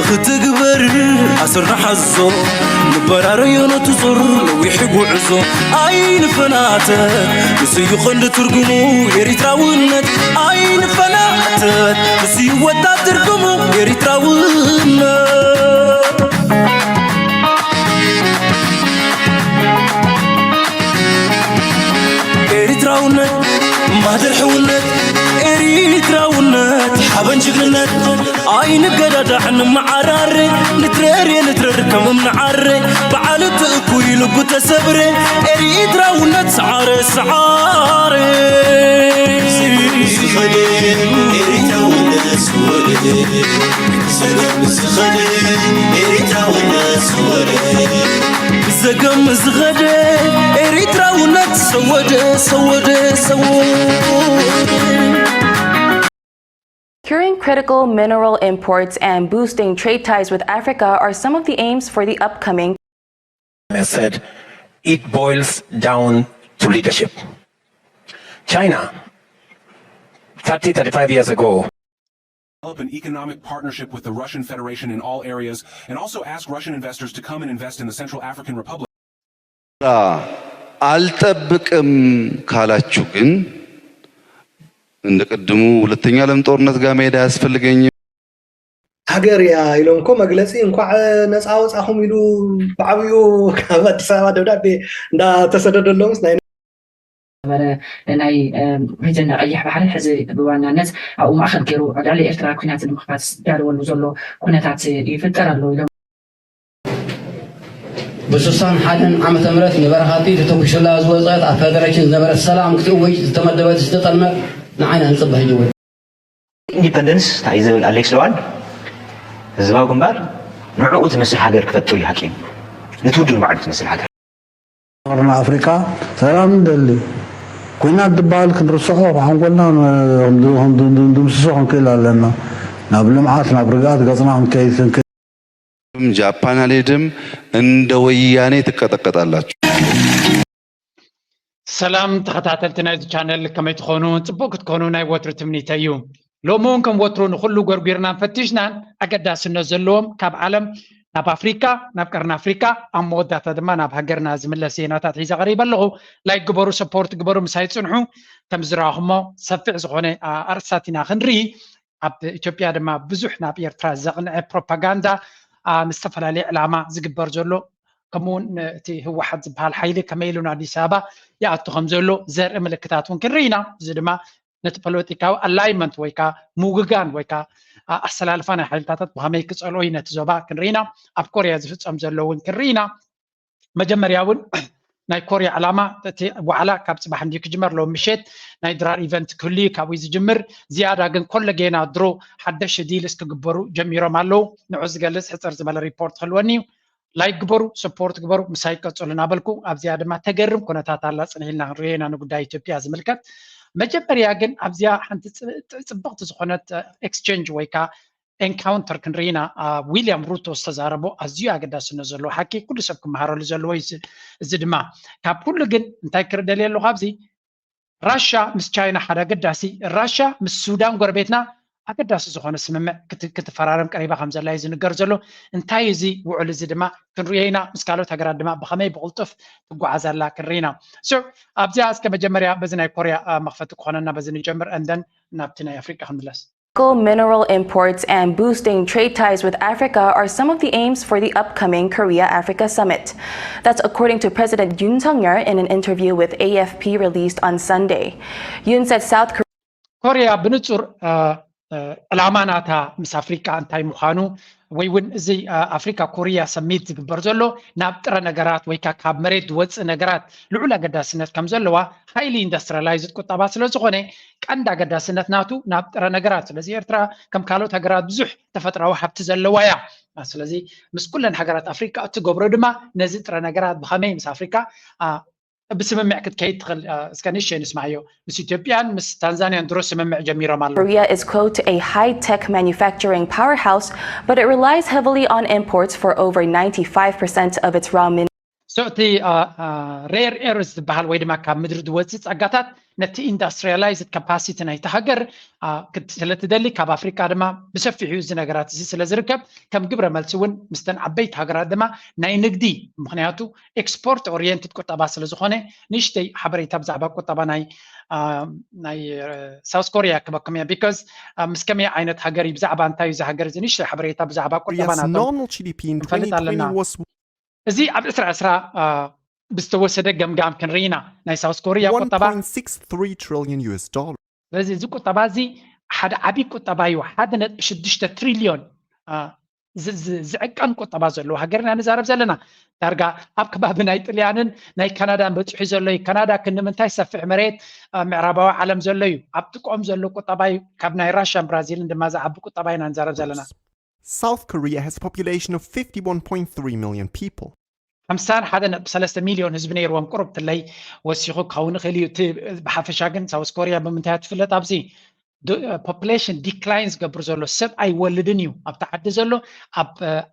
ክትግበር ኣስርና ሓዞ ንበራረዮ ነቲ ዞር ነዊሕ ጉዕዞ ኣይንፈናተት። ንስዩ ቀንዲ ትርጉሙ ኤሪትራውነት ኣይንፈናተት። ንስዩ ወታ ትርጉሙ ኤሪትራውነት። ኤሪትራውነት ማህደር ሕውነት ኤሪትራውነት ሓበን ጅግንነት ኣይንገዳዳዕ ንመዓራረ ንትረር ንትረር ከም እምንዓረ በዓል እቲ እኩይ ልቡ ተሰብረ ኤሪትራውነት ሰዓረ ሰዓረ ዝኸደ ኤሪትራውነት ዝወደ ዝኸደ ኤሪትራውነት ዝወደ ብዘገም ዝኸደ ኤሪትራውነት ሰወደ ሰወደ ሰወደ Curing critical mineral imports and boosting trade ties with Africa are some of the aims for the upcoming has said it boils down to leadership. China, thirty, thirty-five years ago, develop an economic partnership with the Russian Federation in all areas, and also ask Russian investors to come and invest in the Central African Republic. አልጠብቅም ካላችሁ ግን እንደ ቅድሙ ሁለተኛ ዓለም ጦርነት ጋር መሄድ አያስፈልገኝም። ሃገር እያ ኢሎም እኮ መግለፂ እንኳዕ ነፃ ወፃኹም ኢሉ ብዓብዩ ካብ ኣዲስ ኣበባ ደብዳቤ እንዳተሰደደሎምስ ናይ ነበረ ናይ ሪጅን ቀይሕ ባሕሪ ሕዚ ብዋናነት ኣብኡ ማእኸል ገይሩ ልዕሊ ኤርትራ ኩናት ንምኽፋት ዝዳለወሉ ዘሎ ኩነታት ይፍጠር ኣሎ ኢሎም። ብስሳን ሓደን ዓመተ ምህረት ንበረኻቲ ተተኩሱላ ዝወፀት ኣብ ፈደረሽን ዝነበረት ሰላም ክትእውጅ ዝተመደበት ዝተጠልመት ንዓይና ንፅበ ህጅወ ኢንዲፐንደንስ እንታይ እዩ ዝብል ኣሌክስ ለዋል ህዝባዊ ግንባር ንዕኡ ትመስል ሃገር ክፈጥር እዩ ሓቂ ነቲ ውድብ ንባዕሉ ትመስል ሃገር ኖርና ኣፍሪቃ ሰላም ንደሊ ኩናት ዝበሃል ክንርስዖ ሓንጎልና ድምስሶ ክንክእል ኣለና ናብ ልምዓት ናብ ርግኣት ገፅና ክንከይድ ክንክእል ጃፓን አልሄድም እንደ ወያኔ ትቀጠቀጣላችሁ። ሰላም ተኸታተልቲ ናይዚ ቻነል ከመይ ትኾኑ? ጽቡቕ ክትኮኑ ናይ ወትሩ ትምኒተይ እዩ። ሎሚ እውን ከም ወትሩ ንኹሉ ጎርጒርናን ፈቲሽናን ኣገዳስነት ዘለዎም ካብ ዓለም ናብ ኣፍሪካ ናብ ቀርኒ ኣፍሪካ ኣብ መወዳእታ ድማ ናብ ሃገርና ዝምለስ ዜናታት ሒዘ ቀሪበ ኣለኹ። ላይክ ግበሩ፣ ሰፖርት ግበሩ፣ ምሳይ ጽንሑ። ከም ዝረኣኹሞ ሰፊሕ ዝኾነ ኣርእስታት ኢና ክንርኢ። ኣብ ኢትዮጵያ ድማ ብዙሕ ናብ ኤርትራ ዘቕንዐ ፕሮፓጋንዳ ምስ ዝተፈላለየ ዕላማ ዝግበር ዘሎ ከምኡውን እቲ ህወሓት ዝበሃል ሓይሊ ከመይ ኢሉ ንኣዲስ ኣበባ ይኣቱ ከም ዘሎ ዘርኢ ምልክታት እውን ክንርኢ ኢና። እዚ ድማ ነቲ ፖለቲካዊ ኣላይመንት ወይ ከዓ ምውግጋን ወይ ከዓ ኣሰላልፋ ናይ ሓይልታታት ብኸመይ ክፀልኦ እዩ ነቲ ዞባ ክንርኢ ኢና። ኣብ ኮርያ ዝፍፀም ዘሎ እውን ክንርኢ ኢና። መጀመርያ እውን ናይ ኮርያ ዕላማ እቲ ዋዕላ ካብ ፅባሕ እንዲ ክጅመር ሎም ምሸት ናይ ድራር ኢቨንት ክህሉ እዩ ካብኡ ዝጅምር ዝያዳ ግን ኮለጌና ድሮ ሓደሽ ዲልስ ክግበሩ ጀሚሮም ኣለዉ ንዑ ዝገልፅ ሕፅር ዝበለ ሪፖርት ክህልወኒ እዩ ላይክ ግበሩ ሰፖርት ግበሩ ምሳይ ቀፅሉ እናበልኩ ኣብዚኣ ድማ ተገርም ኩነታት ኣላ ፅንሒልና ክንሪኦ ኢና ንጉዳይ ኢትዮጵያ ዝምልከት መጀመርያ ግን ኣብዚኣ ሓንቲ ፅብቕቲ ዝኾነት ኤክስቸንጅ ወይ ከዓ ኤንካውንተር ክንርኢ ኢና ዊልያም ሩቶ ዝተዛረቦ ኣዝዩ ኣገዳስነት ዘለዎ ሓቂ ኩሉ ሰብ ክመሃረሉ ዘለዎ እዩ እዚ ድማ ካብ ኩሉ ግን እንታይ ክርደልየ ኣለኹ ኣብዚ ራሻ ምስ ቻይና ሓደ ኣገዳሲ ራሻ ምስ ሱዳን ጎረቤትና ኣገዳሲ ዝኾነ ስምምዕ ክትፈራረም ቀሪባ ከም ዘላ እዩ ዝንገር ዘሎ እንታይ እዚ ውዕል እዚ ድማ ክንሪኦ ኢና ምስ ካልኦት ሃገራት ድማ ብኸመይ ብቕልጡፍ ትጓዓዝ ኣላ ክንርኢ ኢና ኣብዚኣ እስከ መጀመርያ በዚ ናይ ኮርያ መኽፈቲ ክኾነና በዚ ንጀምር and then ናብቲ ናይ ኣፍሪቃ ክንምለስ Critical mineral imports and boosting trade ties with Africa are some of the aims for the upcoming Korea Africa Summit. That's according to President Yoon Suk Yeol in an interview with A F P released on Sunday. Yoon said South Korea. ኮርያ ብንጹር ዕላማ ናታ ምስ ኣፍሪቃ እንታይ ምዃኑ ወይ እውን እዚ ኣፍሪካ ኮርያ ሰሚት ዝግበር ዘሎ ናብ ጥረ ነገራት ወይ ካብ መሬት ዝወፅእ ነገራት ልዑል ኣገዳስነት ከም ዘለዋ highly industrialized ቁጠባ ስለ ዝኾነ ቀንዲ ኣገዳስነት ናቱ ናብ ጥረ ነገራት ስለዚ ኤርትራ ከም ካልኦት ሃገራት ብዙሕ ተፈጥራዊ ሃብቲ ዘለዋ እያ ስለዚ ምስ ኩለን ሃገራት ኣፍሪካ እትገብሮ ድማ ነዚ ጥረ ነገራት ብኸመይ ምስ ኣፍሪካ ብስምምዕ ክትከይድ ትኽእል እስከ ንእሸ ንስማዮ ምስ ኢትዮጵያን ምስ ታንዛንያን ድሮ ስምምዕ ጀሚሮም ኣለዉ Korea is quote a high-tech manufacturing powerhouse, but it relies heavily on imports for over ninety-five percent of its raw minerals. እቲ rare earth ዝበሃል ወይ ድማ ካብ ምድሪ ዝወፅእ ፀጋታት ነቲ industrialized capacity ናይቲ ሃገር ስለ ትደሊ ካብ ኣፍሪቃ ድማ ብሰፊሑ እዚ ነገራት እዚ ስለ ዝርከብ ከም ግብረ መልሲ እውን ምስተን ዓበይቲ ሃገራት ድማ ናይ ንግዲ ምክንያቱ export oriented ቁጠባ ስለ ዝኾነ ንእሽተይ ሓበሬታ ብዛዕባ ቁጠባ ናይ ናይ ሳውስ ኮሪያ ክበኩም እያ because ምስ ከመይ ዓይነት ሃገር እዩ ብዛዕባ እንታይ እዚ ሃገር እዚ ንእሽተይ ሓበሬታ ብዛዕባ ቁጠባ ናቶም Korea's nominal G D P in ክንፈልጥ ኣለና። twenty twenty was እዚ ኣብ ዕስራ ዕስራ ብዝተወሰደ ገምጋም ክንርኢ ኢና ናይ ሳውስ ኮሪያ ቁጠባ one point six three trillion U S dollars. ስለዚ እዚ ቁጠባ እዚ ሓደ ዓብዪ ቁጠባ እዩ ሓደ ነጥቢ ሽዱሽተ ትሪልዮን ዝዕቀን ቁጠባ ዘለዎ ሃገር ኢና ንዛረብ ዘለና ዳርጋ ኣብ ከባቢ ናይ ጥልያንን ናይ ካናዳን በፂሑ ዘሎ እዩ ካናዳ ክንምንታይ ሰፍሕ መሬት ምዕራባዊ ዓለም ዘሎ እዩ ኣብ ጥቅኦም ዘሎ ቁጠባ እዩ ካብ ናይ ራሽያን ብራዚልን ድማ ዝዓቢ ቁጠባ ኢና ንዛረብ ዘለና South Korea has a population of fifty-one point three million people. ሓምሳን ሓደ ነጥቢ ሰለስተ ሚልዮን ህዝቢ ነይርዎም ቁሩብ ትለይ ወሲኹ ክኸውን ይኽእል እዩ እቲ ብሓፈሻ ግን ሳውስ ኮሪያ ብምንታይ ትፍለጥ ኣብዚ population decline ዝገብር ዘሎ ሰብ ኣይወልድን እዩ ኣብቲ ዓዲ ዘሎ ኣብ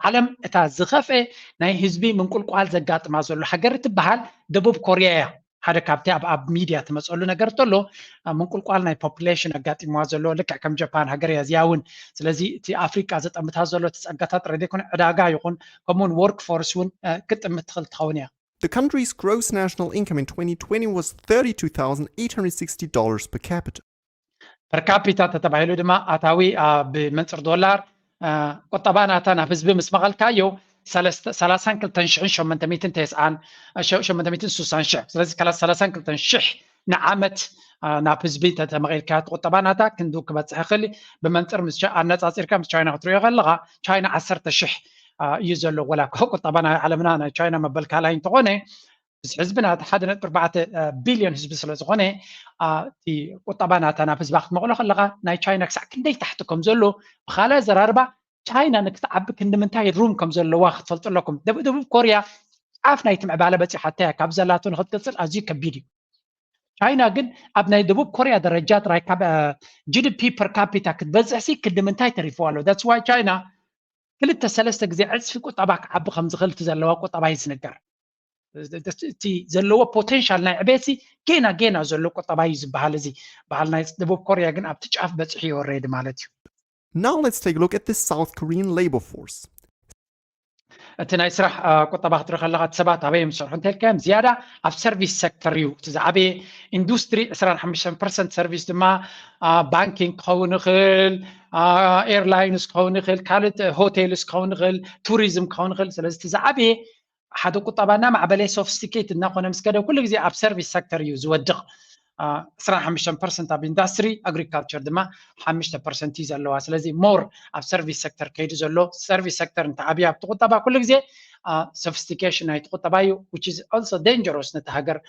ዓለም እታ ዝኸፍአ ናይ ህዝቢ ምንቁልቋል ዘጋጥማ ዘሎ ሃገር ትበሃል ደቡብ ኮሪያ እያ ሓደ ካብቲ ኣብ ኣብ ሚድያ ትመፀሉ ነገር ተሎ ምንቁልቋል ናይ population ኣጋጢምዋ ዘሎ ልክዕ ከም ጃፓን ሃገር እያ እዚኣ እውን ስለዚ እቲ ኣፍሪቃ ዘጠምታ ዘሎ እቲ ፀጋታት ጥራይ ዘይኮነ ዕዳጋ ይኹን ከምኡውን work force እውን ክጥምት ትኽእል ትኸውን እያ The country's gross national income in twenty twenty was thirty-two thousand eight hundred sixty dollars per capita. per capita ተተባሂሉ ድማ ኣታዊ ብመንፅር ዶላር ቁጠባ ናታ ናብ ህዝቢ ምስ መቐልካዮ ሰላሳን ክልተን ሽሕን ሸመንተ ሚእትን ተስዓን ሸመንተ ሚእትን ስሳን ሽሕ ስለዚ ሰላሳን ክልተን ሽሕ ንዓመት ናብ ህዝቢ ተመቒልካ ቁጠባ ናታ ክንዱ ክበፅሕ ይኽእል ብመንፅር ምስ ኣነፃፂርካ ምስ ቻይና ክትሪኦ ከለኻ ቻይና ዓሰርተ ሽሕ እዩ ዘሎ ወላ ቁጠባ ናይ ዓለምና ናይ ቻይና መበል ካልኣይ እንተኾነ ህዝብና ሓደ ነጥቢ ኣርባዕተ ቢልዮን ህዝቢ ስለ ዝኾነ እቲ ቁጠባ ናታ ናብ ህዝባ ክትመቕሎ ከለኻ ናይ ቻይና ክሳዕ ክንደይ ታሕቲ ከም ዘሎ ብኻልእ ኣዘራርባ ቻይና ንክትዓቢ ክንዲ ምንታይ ሩም ከም ዘለዋ ክትፈልጡ ኣለኩም ደቡብ ኮርያ ጫፍ ናይቲ ምዕባለ በፂሓታ እያ ካብ ዘላቶ ንክትቅፅል ኣዝዩ ከቢድ እዩ ቻይና ግን ኣብ ናይ ደቡብ ኮርያ ደረጃ ጥራይ ካብ ጂዲፒ per capita ክትበፅሕ ሲ ክንዲ ምንታይ ተሪፍዋ ኣሎ that's why ቻይና ክልተ ሰለስተ ግዜ ዕፅፊ ቁጠባ ክዓቢ ከም ዝኽእል እቲ ዘለዋ ቁጠባ እዩ ዝንገር እቲ ዘለዎ potential ናይ ዕቤት ሲ ጌና ጌና ዘሎ ቁጠባ እዩ ዝበሃል እዚ በሃል ናይ ደቡብ ኮርያ ግን ኣብቲ ጫፍ በፂሑ ይወረድ ማለት እዩ Now let's take a look at the South Korean labor force. እቲ ናይ ስራሕ ቁጠባ ክትርኢ ከለካ እቲ ሰባት ኣበይ እዮም ዝሰርሑ እንተልካዮም ዝያዳ ኣብ service sector እዩ እቲ ዝዓበየ ኢንዱስትሪ ዕስራን ሓሙሽተን ፐርሰንት service ድማ banking ክኸውን ይኽእል airlines ክኸውን ይኽእል ካልእ hotels ክኸውን ይኽእል tourism ክኸውን ይኽእል ስለዚ እቲ ዝዓበየ ሓደ ቁጠባ እናማዕበለ sophisticated እናኾነ ምስ ከደ ኩሉ ግዜ ኣብ service sector እዩ ዝወድቕ ዕስራን ሓሙሽተን ፐርሰንት ኣብ ኢንዳስትሪ agriculture ድማ ሓሙሽተ ፐርሰንት እዩ ዘለዋ ስለዚ more ኣብ service sector ከይዱ ዘሎ service sector እንተዓብዩ ኣብቲ ቁጠባ ኩሉ ግዜ sophistication ናይቲ ቁጠባ እዩ which is also dangerous ነቲ ሃገር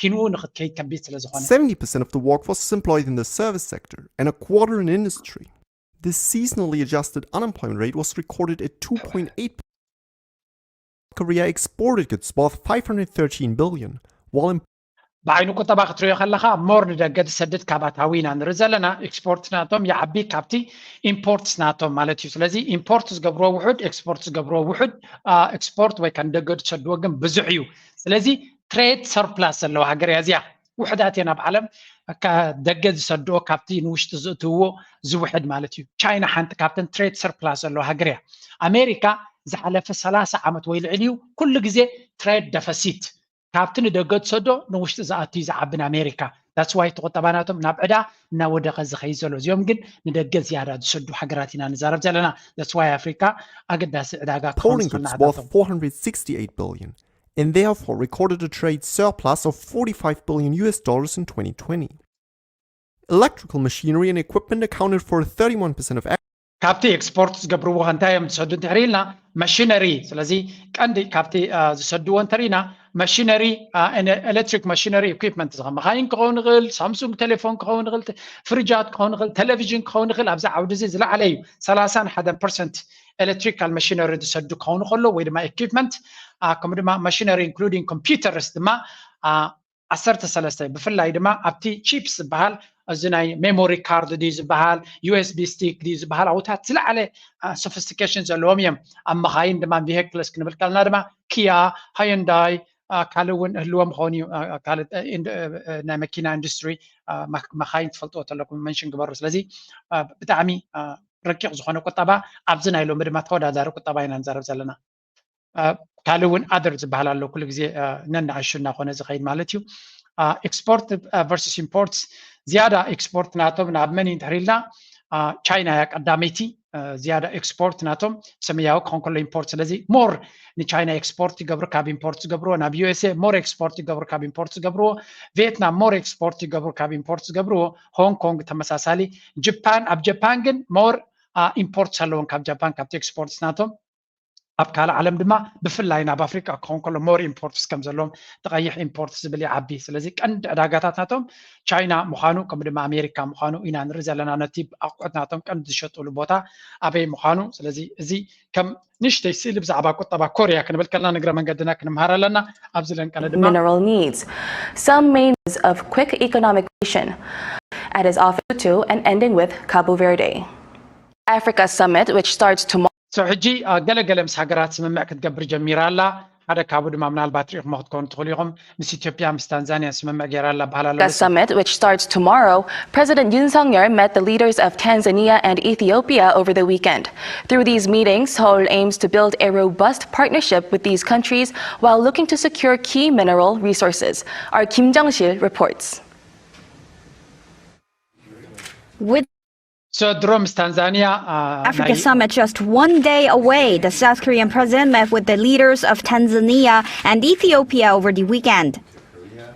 ኪንኡ ንክትከይድ ከቢድ ስለ ዝኾነ Seventy percent of the workforce is employed in the service sector and a quarter in industry. The seasonally adjusted unemployment rate was recorded at two point eight. Korea exported goods worth five hundred thirteen billion, while ብዓይኒ ቁጠባ ክትሪኦ ከለካ more ንደገ ዝሰድድ ካብ ኣታዊ ኢና ንርኢ ዘለና export ናቶም ይዓቢ ካብቲ imports ናቶም ማለት እዩ ስለዚ import ዝገብርዎ ውሑድ export ዝገብርዎ ውሑድ export ወይ ከ ንደገ ዝሰድዎ ግን ብዙሕ እዩ ስለዚ trade surplus ዘለዋ ሃገር እያ እዚኣ ውሕዳት እየን ኣብ ዓለም ደገ ዝሰድኦ ካብቲ ንውሽጢ ዝእትውዎ ዝውሕድ ማለት እዩ ቻይና ሓንቲ ካብተን trade surplus ዘለዋ ሃገር እያ ኣሜሪካ ዝሓለፈ ሰላሳ ዓመት ወይ ልዕሊ እዩ ኩሉ ግዜ trade deficit ካብቲ ንደገ ዝሰዶ ንውሽጢ ዝኣቱ እዩ ዝዓቢ ንኣሜሪካ that's why እቲ ቁጠባ ናቶም ናብ ዕዳ እናወደቐ ዝኸይድ ዘሎ እዚኦም ግን ንደገ ዝያዳ ዝሰዱ ሃገራት ኢና ንዛረብ ዘለና that's why ኣፍሪካ ኣገዳሲ ዕዳጋ ክኸውን Foreign ዝኽእል goods ናዕዳቶም worth four hundred sixty-eight billion and therefore recorded a trade surplus of forty-five billion U S dollars in twenty twenty. Electrical machinery and equipment accounted for thirty-one percent of ካብቲ export ዝገብርዎ እንታይ እዮም ዝሰዱ እንድሕር ኢልና machinery ስለዚ ቀንዲ ካብቲ ዝሰድዎ እንተሪኢና machinery electric machinery equipment መኻይን ክኸውን ይኽእል ሳምሱንግ ቴሌፎን ክኸውን ይኽእል ፍሪጃት ክኸውን ይኽእል ቴሌቪዥን ክኸውን ይኽእል ኣብዚ ዓውዲ እዚ ዝለዓለ እዩ ሰላሳን ሓደን percent electrical machinery ዝሰዱ ክኸውን ከሎ ወይ ድማ equipment ከምኡ ድማ machinery including computers ድማ ዓሰርተ ሰለስተ ብፍላይ ድማ ኣብቲ chips ዝበሃል እዚ ናይ memory card ድዩ ዝበሃል U S B stick ድዩ ዝበሃል ኣብታት ዝለዓለ sophistication ዘለዎም እዮም ኣብ መኻይን ድማ vehicles ክንብል ከለና ድማ Kia Hyundai ካልእ እውን ህልዎም ክኸውን እዩ። ካልእ ናይ መኪና ኢንዱስትሪ፣ መካይን ትፈልጥዎ ተለኩም መንሽን ግበሩ። ስለዚ ብጣዕሚ ረቂቕ ዝኾነ ቁጠባ ኣብዚ ናይ ሎሚ ድማ ተወዳዳሪ ቁጠባ ኢና ንዛረብ ዘለና። ካልእ እውን ኣደር ዝበሃል ኣሎ፣ ኩሉ ግዜ ነንኣሹ እናኾነ ዝኸይድ ማለት እዩ። ኤክስፖርት ቨርሱስ ኢምፖርት፣ ዝያዳ ኤክስፖርት ናቶም ናብ መን እዩ እንድሕር ኢልና፣ ቻይና እያ ቀዳመይቲ። ዝያዳ ኤክስፖርት ናቶም ሰማያዊ ክኾን ከሎ ኢምፖርት። ስለዚ ሞር ንቻይና ኤክስፖርት ይገብሩ ካብ ኢምፖርት ዝገብርዎ፣ ናብ ዩ ኤስ ኤ ሞር ኤክስፖርት ይገብሩ ካብ ኢምፖርት ዝገብርዎ፣ ቪየትናም ሞር ኤክስፖርት ይገብሩ ካብ ኢምፖርት ዝገብርዎ፣ ሆንግ ኮንግ ተመሳሳሊ። ጃፓን፣ ኣብ ጃፓን ግን ሞር ኢምፖርት ዘለዎም ካብ ጃፓን ካብቲ ኤክስፖርት ናቶም። ኣብ ካልእ ዓለም ድማ ብፍላይ ናብ ኣፍሪቃ ክኸውን ከሎ ሞር ኢምፖርትስ ከም ዘለዎም፣ እቲ ቀይሕ ኢምፖርት ዝብል ይዓቢ። ስለዚ ቀንዲ ዕዳጋታት ናቶም ቻይና ምዃኑ ከምኡ ድማ ኣሜሪካ ምዃኑ ኢና ንርኢ ዘለና። ነቲ ኣቑሑት ናቶም ቀንዲ ዝሸጥሉ ቦታ ኣበይ ምዃኑ። ስለዚ እዚ ከም ንእሽተይ ስእሊ ብዛዕባ ቁጠባ ኮርያ ክንብል ከለና ንግረ መንገድና ክንምሃር ኣለና። ኣብዚ ለንቀለ ድማ mineral needs. Some main of quick economic creation at his office to and ending with Cabo Verde. Africa Summit, which starts tomorrow. So ሕጂ ገለገለ ምስ ሃገራት ስምምዕ ክትገብር ጀሚራ ኣላ። ሓደ ካብኡ ድማ ምናልባት ሪኢኹሞ ክትኮኑ ትኽእሉ ኢኹም፣ ምስ ኢትዮጵያ ምስ ታንዛንያ ስምምዕ ገይራ ኣላ በሃል ኣሎ። Summit, which starts tomorrow, President Yoon Suk Yeol met the leaders of Tanzania and Ethiopia over the weekend. Through these meetings, Seoul aims to build a robust partnership with these countries while looking to secure key mineral resources. Our Kim Jang-shil reports. With So ድሮ ምስ ታንዛንያ Africa Summit just one day away, the South Korean president met with the leaders of Tanzania and Ethiopia over the weekend.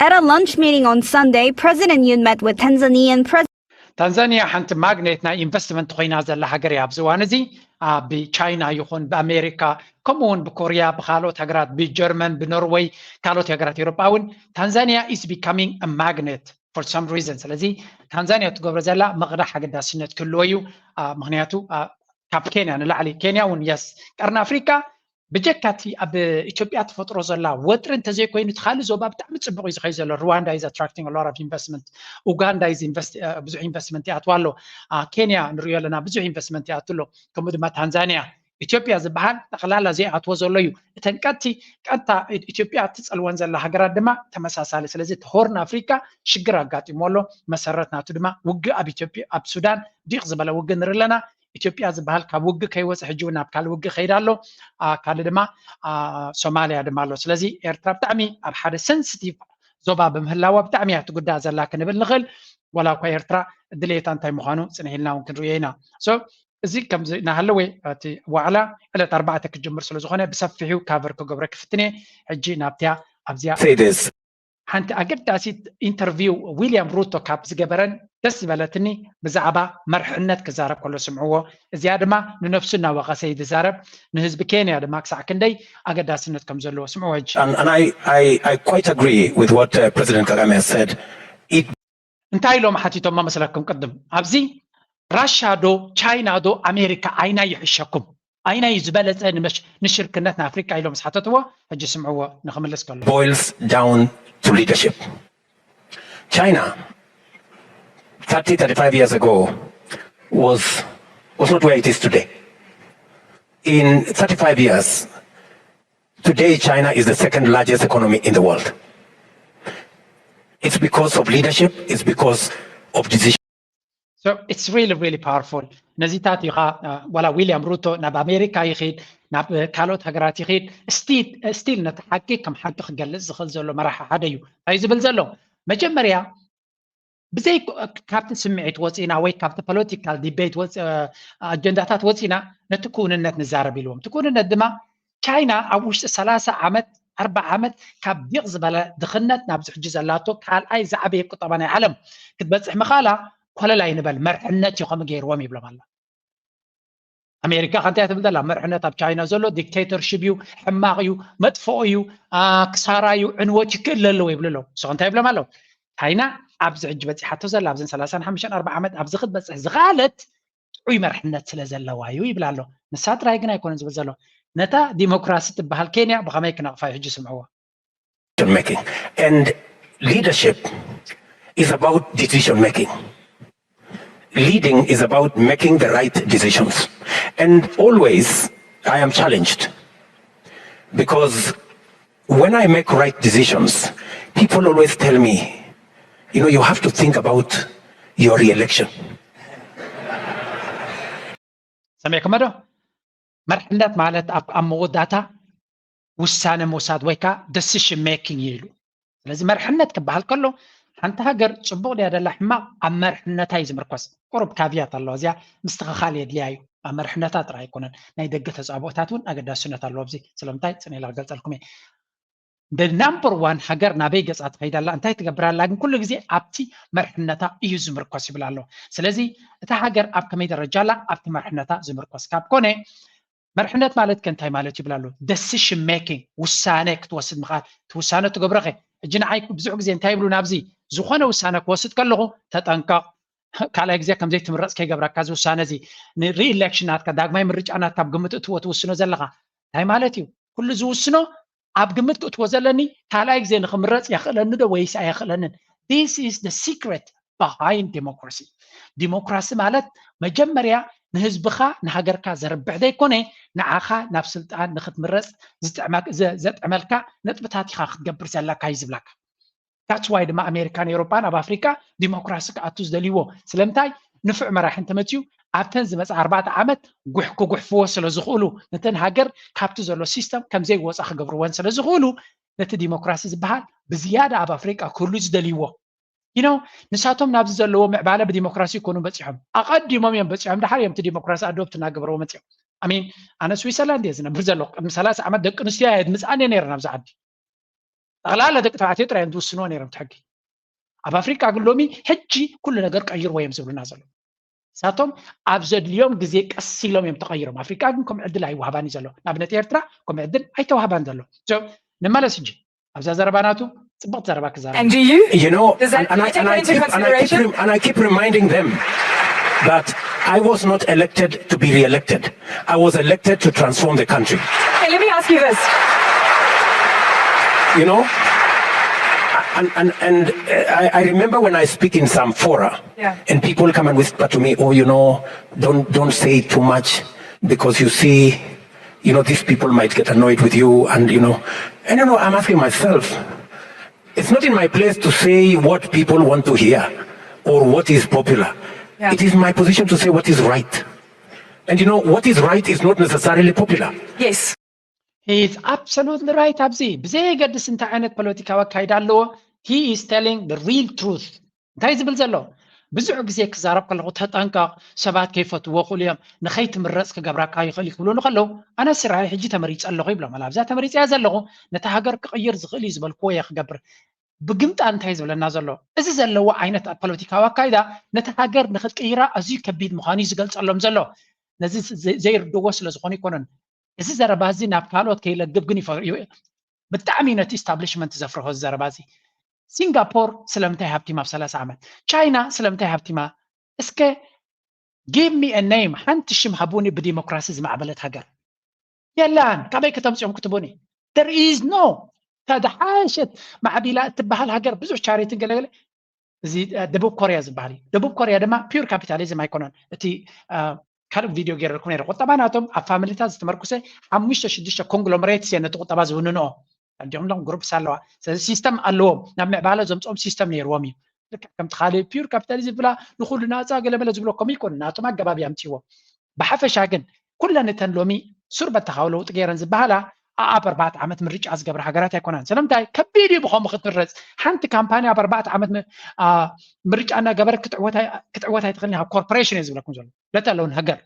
At a lunch meeting on Sunday, President Yoon met with Tanzanian President ታንዛንያ ሓንቲ ማግኔት ናይ ኢንቨስትመንት ኮይና ዘላ ሃገር እያ። ኣብዚ እዋን እዚ ብቻይና ይኹን ብኣሜሪካ፣ ከምኡ እውን ብኮርያ፣ ብካልኦት ሃገራት፣ ብጀርመን፣ ብኖርወይ፣ ካልኦት ሃገራት ኤውሮጳ እውን ታንዛንያ is becoming a magnet for some reason። ስለዚ ታንዛንያ ትገብሮ ዘላ ምቕዳሕ ኣገዳስነት ክህልዎ እዩ። ምክንያቱ ካብ ኬንያ ንላዕሊ፣ ኬንያ እውን የስ ቀርኒ ኣፍሪካ ብጀካ እቲ ኣብ ኢትዮጵያ ትፈጥሮ ዘላ ወጥሪ እንተዘይኮይኑ እቲ ካልእ ዞባ ብጣዕሚ ፅቡቕ እዩ ዝኸይድ ዘሎ። Rwanda is attracting a lot of investment. Uganda is invest ብዙሕ ኢንቨስትመንት ይኣትዋ ኣሎ። ኬንያ ንሪኦ ኣለና ብዙሕ ኢንቨስትመንት ይኣቱ ኣሎ። ከምኡ ድማ ታንዛንያ፣ ኢትዮጵያ ዝበሃል ጠቕላላ ዘይኣትዎ ዘሎ እዩ። እተን ቀጥቲ ቀጥታ ኢትዮጵያ እትፀልወን ዘላ ሃገራት ድማ ተመሳሳሊ። ስለዚ እቲ ሆርን ኣፍሪካ ሽግር ኣጋጢሞ ኣሎ። መሰረት ናቱ ድማ ውግእ ኣብ ኢትዮጵያ ኣብ ሱዳን ዲቕ ዝበለ ውግእ ንርኢ ኣለና። ኢትዮጵያ ዝበሃል ካብ ውግእ ከይወፀ ሕጂ እውን ናብ ካልእ ውግእ ከይዳ ኣሎ። ካልእ ድማ ሶማልያ ድማ ኣሎ። ስለዚ ኤርትራ ብጣዕሚ ኣብ ሓደ ሰንስቲቭ ዞባ ብምህላዋ ብጣዕሚ እያ ትጉዳእ ዘላ ክንብል ንኽእል። ዋላ እኳ ኤርትራ ድሌታ እንታይ ምዃኑ ፅንሕ ኢልና እውን ክንርእዮ ኢና። So እዚ ከምዚ እናሃለወ እቲ ዋዕላ ዕለት ኣርባዕተ ክጅምር ስለ ዝኾነ ብሰፊሑ ካቨር ክገብረ ክፍትን እየ። ሕጂ ናብቲያ ኣብዚያ say this. ሓንቲ ኣገዳሲት ኢንተርቪው ዊልያም ሩቶ ካብ ዝገበረን ደስ ዝበለትኒ ብዛዕባ መርሕነት ክዛረብ ከሎ ስምዕዎ። እዚኣ ድማ ንነፍሱ እናወቐሰ እዩ ዝዛረብ፣ ንህዝቢ ኬንያ ድማ ክሳዕ ክንደይ ኣገዳስነት ከም ዘለዎ ስምዕዎ። ሕጂ And, and I, I, I quite agree with what uh, President Kagame has said. It እንታይ ኢሎም ሓቲቶም መስለኩም? ቅድም ኣብዚ ራሻ ዶ ቻይና ዶ ኣሜሪካ ኣይናይ ይሕሸኩም? ኣይናይ ዝበለፀ ንመሽ- ንሽርክነት ንኣፍሪቃ ኢሎም ዝሓተትዎ? ሕጂ ስምዕዎ ንክምልስ ከሎ boils down to leadership. China, thirty, thirty-five years ago, was, was not where it is today. In thirty-five years, today China is the second largest economy in the world. It's because of leadership, it's because of decision. So it's really, really powerful። ነዚታት ኢኻ ዋላ ዊልያም ሩቶ ናብ ኣሜሪካ ይኽድ ናብ ካልኦት ሃገራት ይኽድ፣ ስቲል ነቲ ሓቂ ከም ሓቂ ክገልጽ ዝኽእል ዘሎ መራሒ ሓደ እዩ። እንታይ ዝብል ዘሎ? መጀመርያ ብዘይ ካብቲ ስምዒት ወፂና ወይ ካብቲ ፖለቲካል ዲቤት ኣጀንዳታት ወፂና ነቲ ክውንነት ንዛረብ ኢልዎም። እቲ ክውንነት ድማ ቻይና ኣብ ውሽጢ ሰላሳ ዓመት ኣርባዓ ዓመት ካብ ዲቕ ዝበለ ድኽነት ናብዚ ሕጂ ዘላቶ ካልኣይ ዝዓበየ ቁጠባ ናይ ዓለም ክትበፅሕ ምኻላ ኮለል ኣይንበል፣ መርሕነት እዩ ከምኡ ገይርዎም ይብሎም ኣሎ። ኣሜሪካ ከ እንታይ ትብል ዘላ? መርሕነት ኣብ ቻይና ዘሎ ዲክቴተርሽፕ እዩ፣ ሕማቕ እዩ፣ መጥፍኦ እዩ፣ ክሳራ እዩ፣ ዕንወት ይክእል ኣለዎ ይብሉ ኣለዉ። ንስኹም እንታይ ይብሎም ኣለዉ? ቻይና ኣብዚ ሕጂ በፂሓቶ ዘላ ኣብዘን ሰላሳን ሓሙሽተን ኣርባዓ ዓመት ኣብዚ ክትበፅሕ ዝኸኣለት ጥዑይ መርሕነት ስለ ዘለዋ እዩ ይብል ኣሎ። ንሳ ጥራይ ግን ኣይኮነን ዝብል ዘሎ። ነታ ዲሞክራሲ ትበሃል ኬንያ ብኸመይ ክነቕፋ እዩ ሕጂ ስምዕዎ። Making. And leadership is about decision making. Leading is about making the right decisions. And always I am challenged because When I make right decisions, people always tell me, you know, you have to think about your re-election. ሰሚዕኩሞ ዶ? መርሕነት ማለት ኣብ ኣብ መወዳእታ ውሳነ ምውሳድ ወይ ከዓ decision making እዩ ኢሉ። ስለዚ መርሕነት ክበሃል ከሎ ሓንቲ ሃገር ፅቡቕ ድያ ደላ ሕማቕ ኣብ መርሕነታ እዩ ዝምርኮስ። ቁሩብ ካቭያት ኣለዋ፣ እዚኣ ምስትኽኻል የድልያ እዩ። ኣብ መርሕነታ ጥራይ ኣይኮነን፣ ናይ ደገ ተፃብኦታት እውን ኣገዳስነት ኣለዎ። ኣብዚ ስለምንታይ ፅን ኢለ ክገልፀልኩም እየ። the number one ሃገር ናበይ ገፃ ትኸይድ ኣላ፣ እንታይ ትገብር ኣላ፣ ግን ኩሉ ግዜ ኣብቲ መርሕነታ እዩ ዝምርኮስ ይብል ኣሎ። ስለዚ እታ ሃገር ኣብ ከመይ ደረጃ ኣላ ኣብቲ መርሕነታ ዝምርኮስ ካብ ኮነ፣ መርሕነት ማለት ከ እንታይ ማለት ይብል ኣሎ? decision making፣ ውሳነ ክትወስድ ምኽኣል። እቲ ውሳነ ትገብሮ ኸ? ሕጂ ንዓይ ብዙሕ ግዜ እንታይ ይብሉ ናብዚ ዝኾነ ውሳነ ክወስድ ከለኹ ተጠንቀቕ፣ ካልኣይ ግዜ ከምዘይ ትምረፅ ከይገብረካ እዚ ውሳነ እዚ። ን re-election ናትካ፣ ዳግማይ ምርጫ ናትካ ኣብ ግምት እትዎ ትውስኖ ዘለኻ እንታይ ማለት እዩ? ኩሉ ዝውስኖ ኣብ ግምት ክእትዎ ዘለኒ ካልኣይ ግዜ ንኽምረፅ የኽእለኒ ዶ ወይስ ኣየኽእለንን? This is the secret behind democracy። ዲሞክራሲ ማለት መጀመርያ ንህዝብኻ ንሃገርካ ዘርብሕ ዘይኮነ ንዓኻ ናብ ስልጣን ንኽትምረፅ ዝጥዕመክ- ዘ- ዘጥዕመልካ ነጥብታት ኢኻ ክትገብር ዘለካ እዩ ዝብለካ። That's why ድማ ኣሜሪካን ኤውሮጳን ኣብ ኣፍሪካ ዲሞክራሲ ክኣቱ ዝደልይዎ ስለምንታይ ንፉዕ መራሒ እንተመፅዩ ኣብተን ዝመፃ ኣርባዕተ ዓመት ጉሕ ክጉሕፍዎ ስለ ዝኽእሉ ነተን ሃገር ካብቲ ዘሎ ሲስተም ከምዘይወፃ ክገብርወን ስለ ዝኽእሉ ነቲ ዲሞክራሲ ዝበሃል ብዝያዳ ኣብ ኣፍሪቃ ክህሉ ዝደልይዎ you know ንሳቶም ናብዚ ዘለዎ ምዕባለ ብዲሞክራሲ ይኮኑ በፂሖም ኣቐዲሞም እዮም በፂሖም ድሓር እዮም እቲ ዲሞክራሲ adopt እናገበረዎ መፂኦም I mean ኣነ ስዊዘርላንድ እየ ዝነብር ዘለኹ ቅድሚ ሰላሳ ዓመት ደቂ ኣንስትዮ እየ ድምፅኣን እየ ነይረ ናብዚ ዓዲ ጠቕላላ ደቂ ተባዕትዮ ጥራይ እዮም ዝውስንዎ ነይሮም እቲ ሕጊ ኣብ ኣፍሪቃ ግን ሎሚ ሕጂ ኩሉ ነገር ቀይርዎ እዮም ዝብሉና ዘለዉ ንሳቶም ኣብ ዘድልዮም ግዜ ቀስ ኢሎም እዮም ተቐይሮም ኣፍሪቃ ግን ከም ዕድል ኣይወሃባን እዩ ዘሎ ንኣብነት ኤርትራ ከም ዕድል ኣይተዋህባን ዘሎ ንመለስ ሕጂ ኣብዛ ዘረባ ናቱ ጽብቕቲ ዘረባ ክዛረብ And do you? You know, Does that and, and, I, take and, I into keep, and I keep, consideration? rem- and I keep reminding them that I was not elected to be re-elected. I was elected to transform the country. Okay, let me ask you this. You know, and and and uh, I, I remember when I speak in some fora, Yeah. and people come and whisper to me, "Oh, you know, don't don't say too much because you see, you know, these people might get annoyed with you," and you know, and you know, I'm asking myself, it's not in my place to say what people want to hear or what is popular. Yeah. It is my position to say what is right. And you know, what is right is not necessarily popular. Yes. He is absolutely right ኣብዚ ብዘየገድስ እንታይ ዓይነት ፖለቲካዊ ኣካይዳ ኣለዎ he is telling the real truth እንታይ ዝብል ዘሎ ብዙሕ ግዜ ክዛረብ ከለኹ ተጠንቀቕ ሰባት ከይፈትዎ ክእሉ እዮም ንኸይትምረፅ ክገብራካ ይኽእል ክብሉ ከለዉ ኣነ ስራይ ሕጂ ተመሪፀ ኣለኹ ይብሎም ኣብዛ ተመሪፀያ ዘለኹ ነቲ ሃገር ክቕይር ዝኽእል እዩ ዝበልክዎ እየ ክገብር ብግምጣ እንታይ ዝብለና ዘሎ እዚ ዘለዎ ዓይነት ፖለቲካዊ ኣካይዳ ነቲ ሃገር ንክትቅይራ ኣዝዩ ከቢድ ምዃኑ እዩ ዝገልፀሎም ዘሎ ነዚ ዘይርድዎ ስለ ዝኾኑ ይኮነን እዚ ዘረባ እዚ ናብ ካልኦት ከይለግብ ግን ብጣዕሚ ነቲ ኢስታብሊሽመንት ዘፍርሆ እዚ ዘረባ እዚ ሲንጋፖር ስለምንታይ ሃብቲማ ኣብ ሰላሳ ዓመት ቻይና ስለምንታይ ሃብቲማ እስከ give me a name ሓንቲ ሽም ሃቡኒ ብዲሞክራሲ ዝማዕበለት ሃገር የላን ካበይ ከተምፅኦም ክትቡኒ there is no ተደሓሸት ማዕቢላ እትበሃል ሃገር ብዙሕ ቻሪትን ገለገለ እዚ ደቡብ ኮርያ ዝበሃል እዩ ደቡብ ኮርያ ድማ ፒር ካፒታሊዝም ኣይኮነን እቲ ካልእ ቪድዮ ገይረልኩም ነይረ ቁጠባ ናቶም ኣብ ፋሚሊታት ዝተመርኩሰ ሓሙሽተ ሽዱሽተ ኮንግሎመሬትስ እየ ነቲ ቁጠባ ዝውንንኦ እንዲኹም ሎም ግሩፕስ ኣለዋ ስለዚ ሲስተም ኣለዎም ናብ ምዕባለ ዘምፅኦም ሲስተም ነይርዎም እዩ ልክዕ ከምቲ ካልእ ፒር ካፒታሊዝም ዝብላ ንኩሉ ናፃ ገለመለ ዝብሎ ከምኡ ይኮኑ ናቶም ኣገባብ ኣምፅዎ ብሓፈሻ ግን ኩለን እተን ሎሚ ሱር በተኻዊ ለውጢ ገይረን ዝበሃላ ኣኣብ ኣርባዕተ ዓመት ምርጫ ዝገብራ ሃገራት ኣይኮናን ስለምንታይ ከቢድ እዩ ብኸምኡ ክትምረፅ ሓንቲ ካምፓኒ ኣብ ኣርባዕተ ዓመት ምርጫ እናገበረት ክትዕወት ኣይትኽእልን ካብ ኮርፖሬሽን እየ ዝብለኩም ዘሎ ለተለውን ሃገር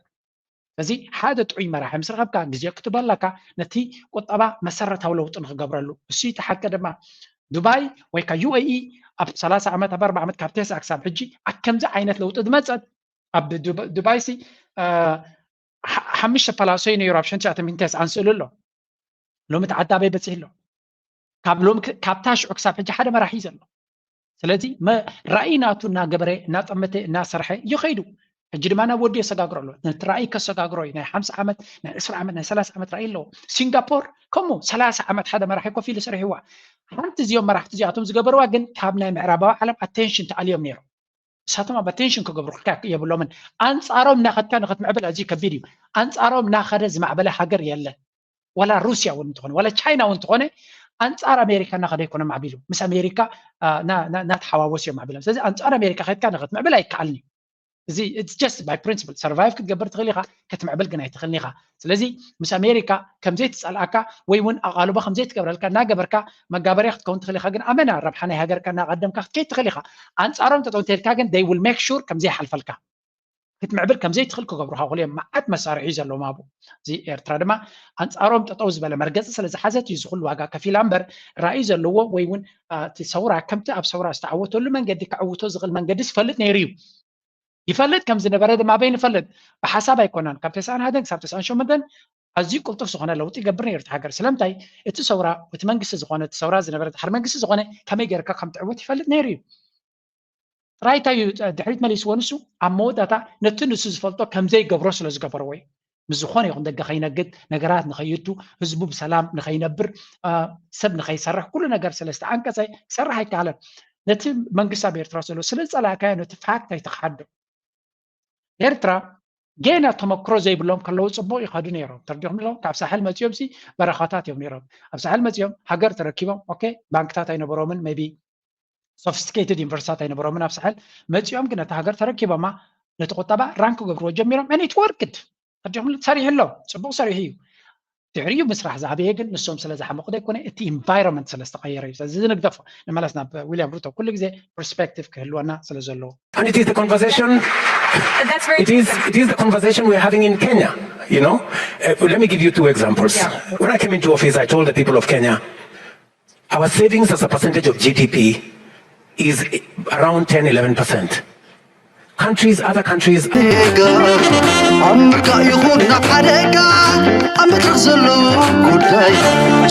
ስለዚ ሓደ ጥዑይ መራሒ ምስ ረኸብካ ግዜ ክትበለካ ነቲ ቁጠባ መሰረታዊ ለውጢ ንክገብረሉ እሱ እቲ ሓቂ ድማ ዱባይ ወይ ካ ዩኤኢ ኣብ ሰላሳ ዓመት ኣብ ኣርባ ዓመት ካብ ቴስዓ ክሳብ ሕጂ ኣብ ከምዚ ዓይነት ለውጢ ዝመፀት ኣብ ዱባይ ሲ ሓሙሽተ ፓላሶ ነይሩ ኣብ ሸንትሽዓተ ሚንቴስ ኣንስእሉ ኣሎ ሎሚ እቲ ዓዲ ኣበይ በፂሑ ኣሎ ካብ ሎሚ ካብታ ሽዑ ክሳብ ሕጂ ሓደ መራሒ ዘሎ ስለዚ ራእይ ናቱ እናገበረ እናጠመተ እናሰርሐ ይኸይዱ ሕጂ ድማ ናብ ወዲ የሰጋግሮ ኣሎ ነቲ ራእይ ከሰጋግሮ እዩ ናይ ሓምሳ ዓመት ናይ ዕስራ ዓመት ናይ ሰላሳ ዓመት ራእይ ኣለዎ ሲንጋፖር ከምኡ ሰላሳ ዓመት ሓደ መራሒ ኮፍ ኢሉ ሰሪሕዋ ሓንቲ እዚኦም መራሕቲ እዚኣቶም ዝገበርዋ ግን ካብ ናይ ምዕራባዊ ዓለም ኣቴንሽን ተኣልዮም ነይሮም ንሳቶም ኣብ ኣቴንሽን ክገብሩካ የብሎምን ኣንፃሮም እናኸድካ ንክትምዕብል ኣዝዩ ከቢድ እዩ ኣንፃሮም እናኸደ ዝማዕበለ ሃገር የለን ዋላ ሩስያ እውን እንትኾነ ዋላ ቻይና እውን እንትኾነ ኣንፃር ኣሜሪካ እናኸደ ኣይኮነ ማዕቢሉ፣ ምስ ኣሜሪካ እናተሓዋወሱ እዮም ማዕቢሎም። ስለዚ ኣንፃር ኣሜሪካ ከድካ ንክትምዕብል ኣይከኣልን እዩ። እዚ just by principle survive ክትገብር ትኽእል ኢኻ፣ ክትምዕብል ግን ኣይትኽእልን ኢኻ። ስለዚ ምስ ኣሜሪካ ከምዘይትፀልኣካ ወይ እውን ኣቓልቦ ከምዘይትገብረልካ እናገበርካ መጋበርያ ክትከውን ትኽእል ኢኻ። ግን ኣመና ረብሓ ናይ ሃገርካ እናቐደምካ ክትከይድ ትኽእል ኢኻ። ኣንፃሮም ጠጠው እንተልካ ግን they will make sure ከምዘይሓልፈልካ ክትምዕብል ከምዘይትኽእል ክገብሩኻ ክእሉ እዮም። መዓት መሳርሒ ዘለዎም ኣብኡ። እዚ ኤርትራ ድማ ኣንፃሮም ጠጠው ዝበለ መርገፂ ስለ ዝሓዘት እዩ ዝኹሉ ዋጋ ከፊላ እምበር ራእይ ዘለዎ ወይ እውን እቲ ሰውራ ከምቲ ኣብ ሰውራ ዝተዓወተሉ መንገዲ ክዕውቶ ዝኽእል መንገዲ ዝፈልጥ ነይሩ እዩ። ይፈልጥ ከም ዝነበረ ድማ ኣበይ ንፈልጥ? ብሓሳብ ኣይኮነን። ካብ ተስዓን ሓደን ክሳብ ተስዓን ሸሞንተን ኣዝዩ ቅልጡፍ ዝኾነ ለውጢ ይገብር ነይሩ እቲ ሃገር። ስለምንታይ? እቲ ሰውራ እቲ መንግስቲ ዝኾነ እቲ ሰውራ ዝነበረ ድሕሪ መንግስቲ ዝኾነ ከመይ ገይርካ ከም ትዕውት ይፈልጥ ነይሩ እዩ። ጥራይ እንታይ እዩ ድሕሪት መሊስዎ ንሱ? ኣብ መወዳእታ ነቲ ንሱ ዝፈልጦ ከምዘይገብሮ ስለ ዝገበርዎ እዩ። ምስ ዝኾነ ይኹን ደገ ከይነግድ፣ ነገራት ንኸይቱ፣ ህዝቡ ብሰላም ንኸይነብር፣ ሰብ ንኸይሰርሕ ኩሉ ነገር ስለ ዝተዓንቀፀ ክሰርሕ ኣይከኣለን። ነቲ መንግስቲ ኣብ ኤርትራ ዘሎ ስለ ዝፀላእካዮ ነቲ ፋክት ኣይትኽሓዶ። ኤርትራ ጌና ተመክሮ ዘይብሎም ከለዉ ፅቡቕ ይኸዱ ነይሮም። ተረዲኹም ኣለኹም? ካብ ሳሕል መፂኦም ሲ በረኻታት እዮም ነይሮም። ኣብ ሳሕል መፂኦም ሃገር ተረኪቦም፣ ኦኬ፣ ባንክታት ኣይነበሮምን፣ ሜቢ ሶፊስቲኬትድ ዩኒቨርሲታት ኣይነበሮምን ኣብ ሳሕል መፂኦም፣ ግን ነቲ ሃገር ተረኪቦማ፣ ነቲ ቁጠባ ራን ክገብርዎ ጀሚሮም። And it worked። ተረዲኹም? ሰሪሑ ኣሎ፣ ፅቡቕ ሰሪሑ እዩ። ድሕሪኡ ምስራሕ ዝዓበየ ግን ንሶም ስለ ዝሓመቑ ዘይኮነ፣ እቲ ኢንቫይሮንመንት ስለ ዝተቐየረ እዩ። ስለዚ እዚ ንግደፎ። ንመለስ ናብ ዊልያም ሩቶ። ኩሉ ግዜ ፐርስፔክቲቭ ክህልወና ስለ ዘለዎ። And it is the conversation. It is it is the conversation we're having in Kenya. You know, uh, let me give you two examples. When I came into office, I told the people of Kenya, our savings as a percentage of G D P is around ten, eleven percent. Countries, other countries. ኣብ ምርካእ ይኹን ናብ ሓደጋ ኣብ መድረኽ ዘሎ ጉዳይ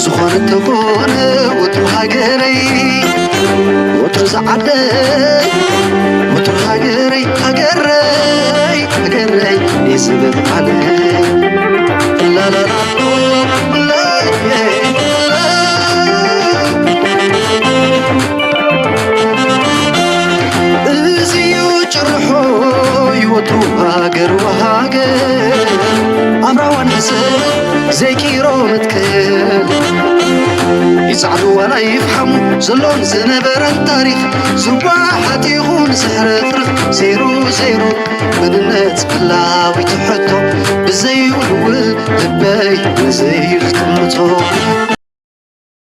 ዝኾነ ተኾነ ወትሩ ሃገረይ ወትሩ ዝዓደይ ወትሩ ሃገረይ ሃገረይ ሃገረይ ይዝብል ዓለይ ላላላ እዚዩ ጭርሖ ይወትሩ ሃገር ወሃገር ኣምራዋን ሕሰብ ዘይቂሮ መትከል ይጻዕዱ ዋላ ይፍሓሙ ዘሎን ዝነበረን ታሪኽ ዝወሓጥ ይኹን ዝሕረፍርፍ ዜሮ ዜሮ መንነት ህላዊት ሕቶ ብዘይውልውል ልበይ ነዘዩ ዝጥምቶ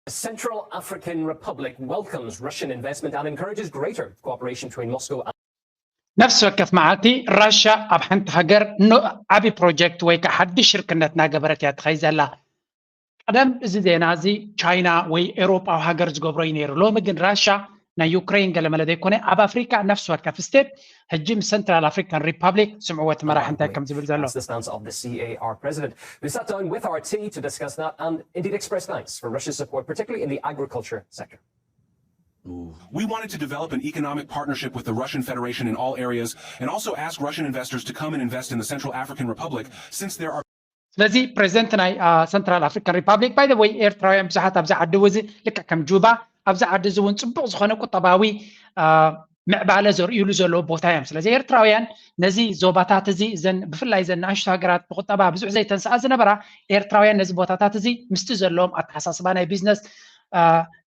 The Central African Republic welcomes Russian investment and encourages greater cooperation between Moscow and ነፍሲ ወከፍ መዓልቲ ራሻ ኣብ ሓንቲ ሃገር ዓብዪ ፕሮጀክት ወይ ከዓ ሓድሽ ሽርክነት እናገበረት እያ ትኸይድ ዘላ። ቀደም እዚ ዜና እዚ ቻይና ወይ ኤውሮጳዊ ሃገር ዝገብሮ እዩ ነይሩ። ሎሚ ግን ራሻ ናይ ዩክሬን ገለመለ ዘይኮነ ኣብ ኣፍሪካ ነፍሲ ወከፍ ስቴት ሕጂ ምስ ሰንትራል ኣፍሪካን ሪፓብሊክ ስምዕዎ እቲ መራሕ እንታይ ከም ዝብል ዘሎ። That's the stance of the C A R president, who sat down with R T to discuss that and indeed expressed thanks for Russia's support, particularly in the agriculture sector. We wanted to develop an economic partnership with the Russian Federation in all areas and also ask Russian investors to come and invest in the Central African Republic since there are ስለዚ ፕሬዚደንት ናይ ሰንትራል ኣፍሪካን ሪፓብሊክ ባይ ወይ ኤርትራውያን ብዙሓት ኣብዚ ዓዲ እዚ ልክዕ ከም ጁባ ኣብዚ ዓዲ እዚ እውን ፅቡቕ ዝኾነ ቁጠባዊ ምዕባለ ዘርእዩሉ ዘለዉ ቦታ እዮም። ስለዚ ኤርትራውያን ነዚ ዞባታት እዚ እዘን ብፍላይ እዘን ንኣሽቱ ሃገራት ብቁጠባ ብዙሕ ዘይተንስኣ ዝነበራ ኤርትራውያን ነዚ ቦታታት እዚ ምስቲ ዘለዎም ኣተሓሳስባ ናይ ቢዝነስ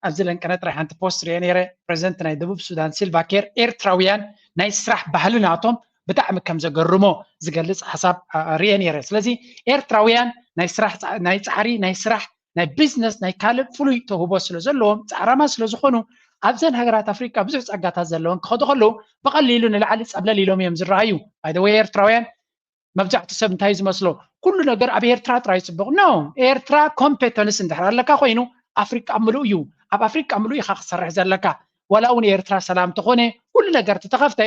ኣብዚ ለንቀነ ጥራይ ሓንቲ ፖስት ሪኦ ነይረ። ፕሬዚደንት ናይ ደቡብ ሱዳን ሲልቫ ኬር ኤርትራውያን ናይ ስራሕ ባህሊ ናቶም ብጣዕሚ ከም ዘገርሞ ዝገልፅ ሓሳብ ሪኤ ነይረ። ስለዚ ኤርትራውያን ናይ ስራሕ ናይ ፃዕሪ ናይ ስራሕ ናይ ቢዝነስ ናይ ካልእ ፍሉይ ተውህቦ ስለ ዘለዎም ፃዕራማ ስለ ዝኾኑ ኣብዘን ሃገራት ኣፍሪቃ ብዙሕ ፀጋታት ዘለወን ክኸዱ ከለዉ ብቐሊሉ ንላዕሊ ፀብለል ኢሎም እዮም ዝረኣዩ። ባይደወይ ኤርትራውያን መብዛሕቱ ሰብ እንታይ ዝመስሎ ኩሉ ነገር ኣብ ኤርትራ ጥራይ ፅቡቕ ኖ። ኤርትራ ኮምፔተንስ እንድሕር ኣለካ ኮይኑ ኣፍሪቃ ምሉእ እዩ። ኣብ ኣፍሪቃ ምሉእ ኢኻ ክሰርሕ ዘለካ። ዋላ እውን ኤርትራ ሰላም ተኾነ ኩሉ ነገር ተተኸፍተ